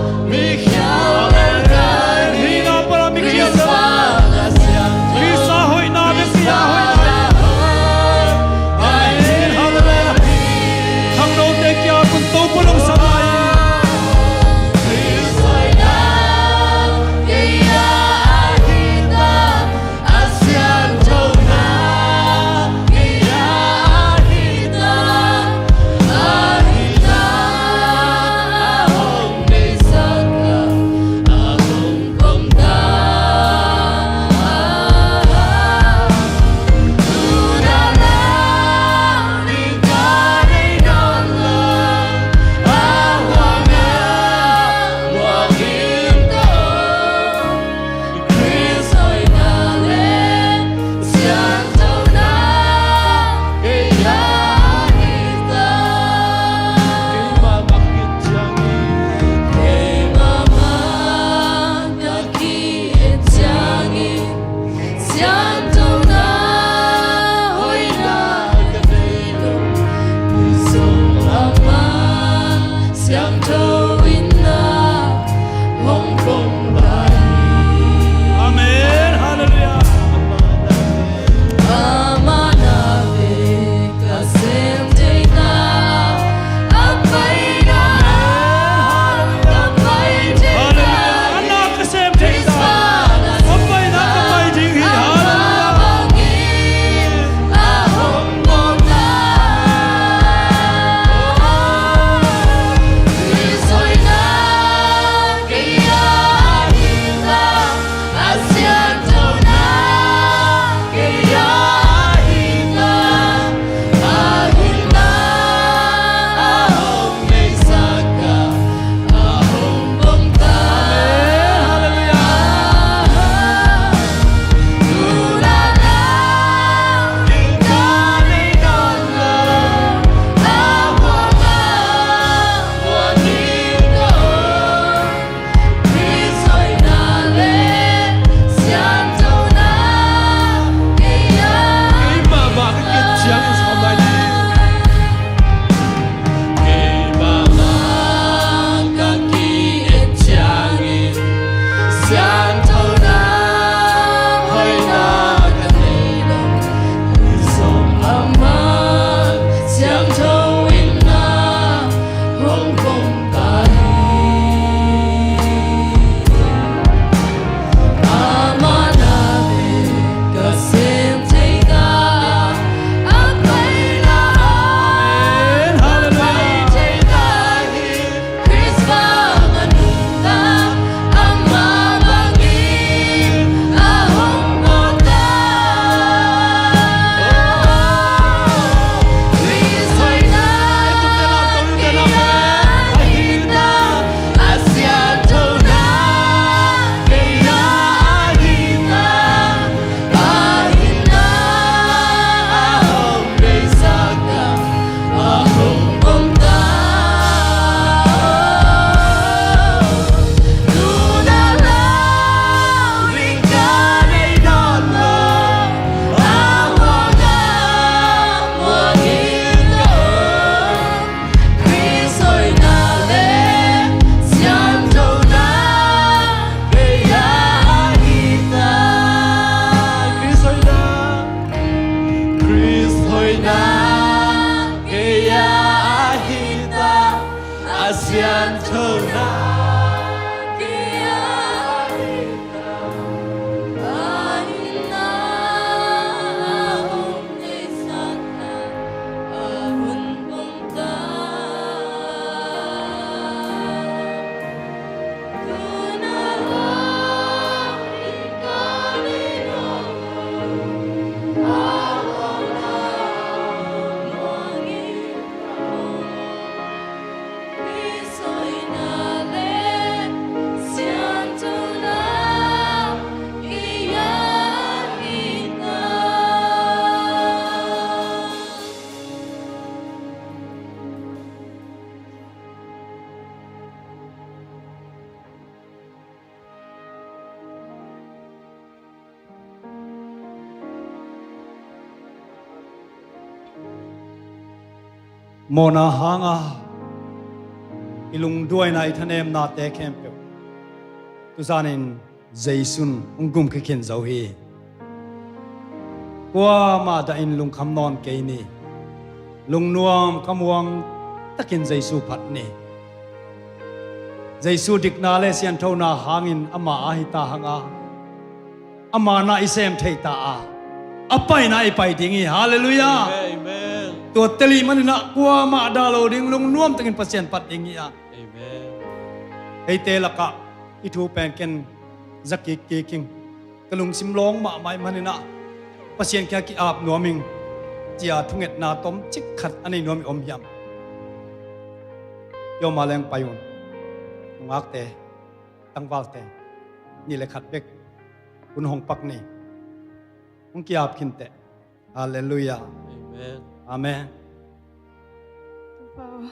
Mawhna hanga i lungduaina, i thanemnate khempeuh tuzanin Jesu'n hong gumkhia khin zo hi. Kuamah dahin lungkham nawn kei ni. Lungnuam khamuang takin Jesu phat ni. Jesu dikna le sianthona hangin ama a hi ta hanga, ama na i sem thei ta a, a paina i pai ding hi. Halleluiah. Amen, amen. Tua teli maninah kuamah dah lo ding, lungnuam takin Pasian phat ding hi a. Amen. Eite lakah i thu pen ken za kikkik ing. Ka lungsim lawng mahmah i maninah Pasian kiang ki-ap nuam ing, cia thungetna tomcik khat a nei nuam i om hiam? Yoma leng pai un. Nungakte, tangvalte, ni le khat bek hun hong pak ni. Hong ki-ap khinteh. Halleluiah. Amen. Amen. Topa aw,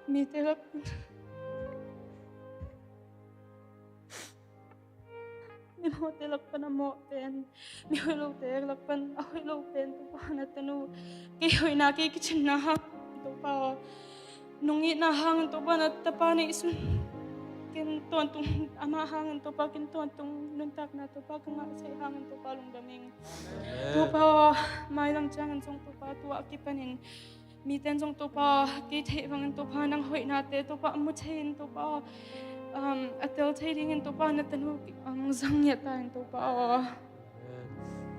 mite lak pan, mimawhte lak pan a mawh pen, mihoih lote lak pan a hoih lo pen Topa na tanu, kei hoihna, kei kicinna hang Topa aw, nong itna hangin Topa na tapa neihsun. Ken tawntung, ama hangin Topa ken tawntung nuntakna Topa ka ngahsai hangin Topa lungdam ing. Amen. Topa aw, mailam ciangin zong Topa tua a kipanin miten zong Topa kei theih bangin Topa nang hoihnate Topa a mu thei in Topa, um, a tel thei dingin Topa na tanu, um, zang ngiat ta in Topa aw.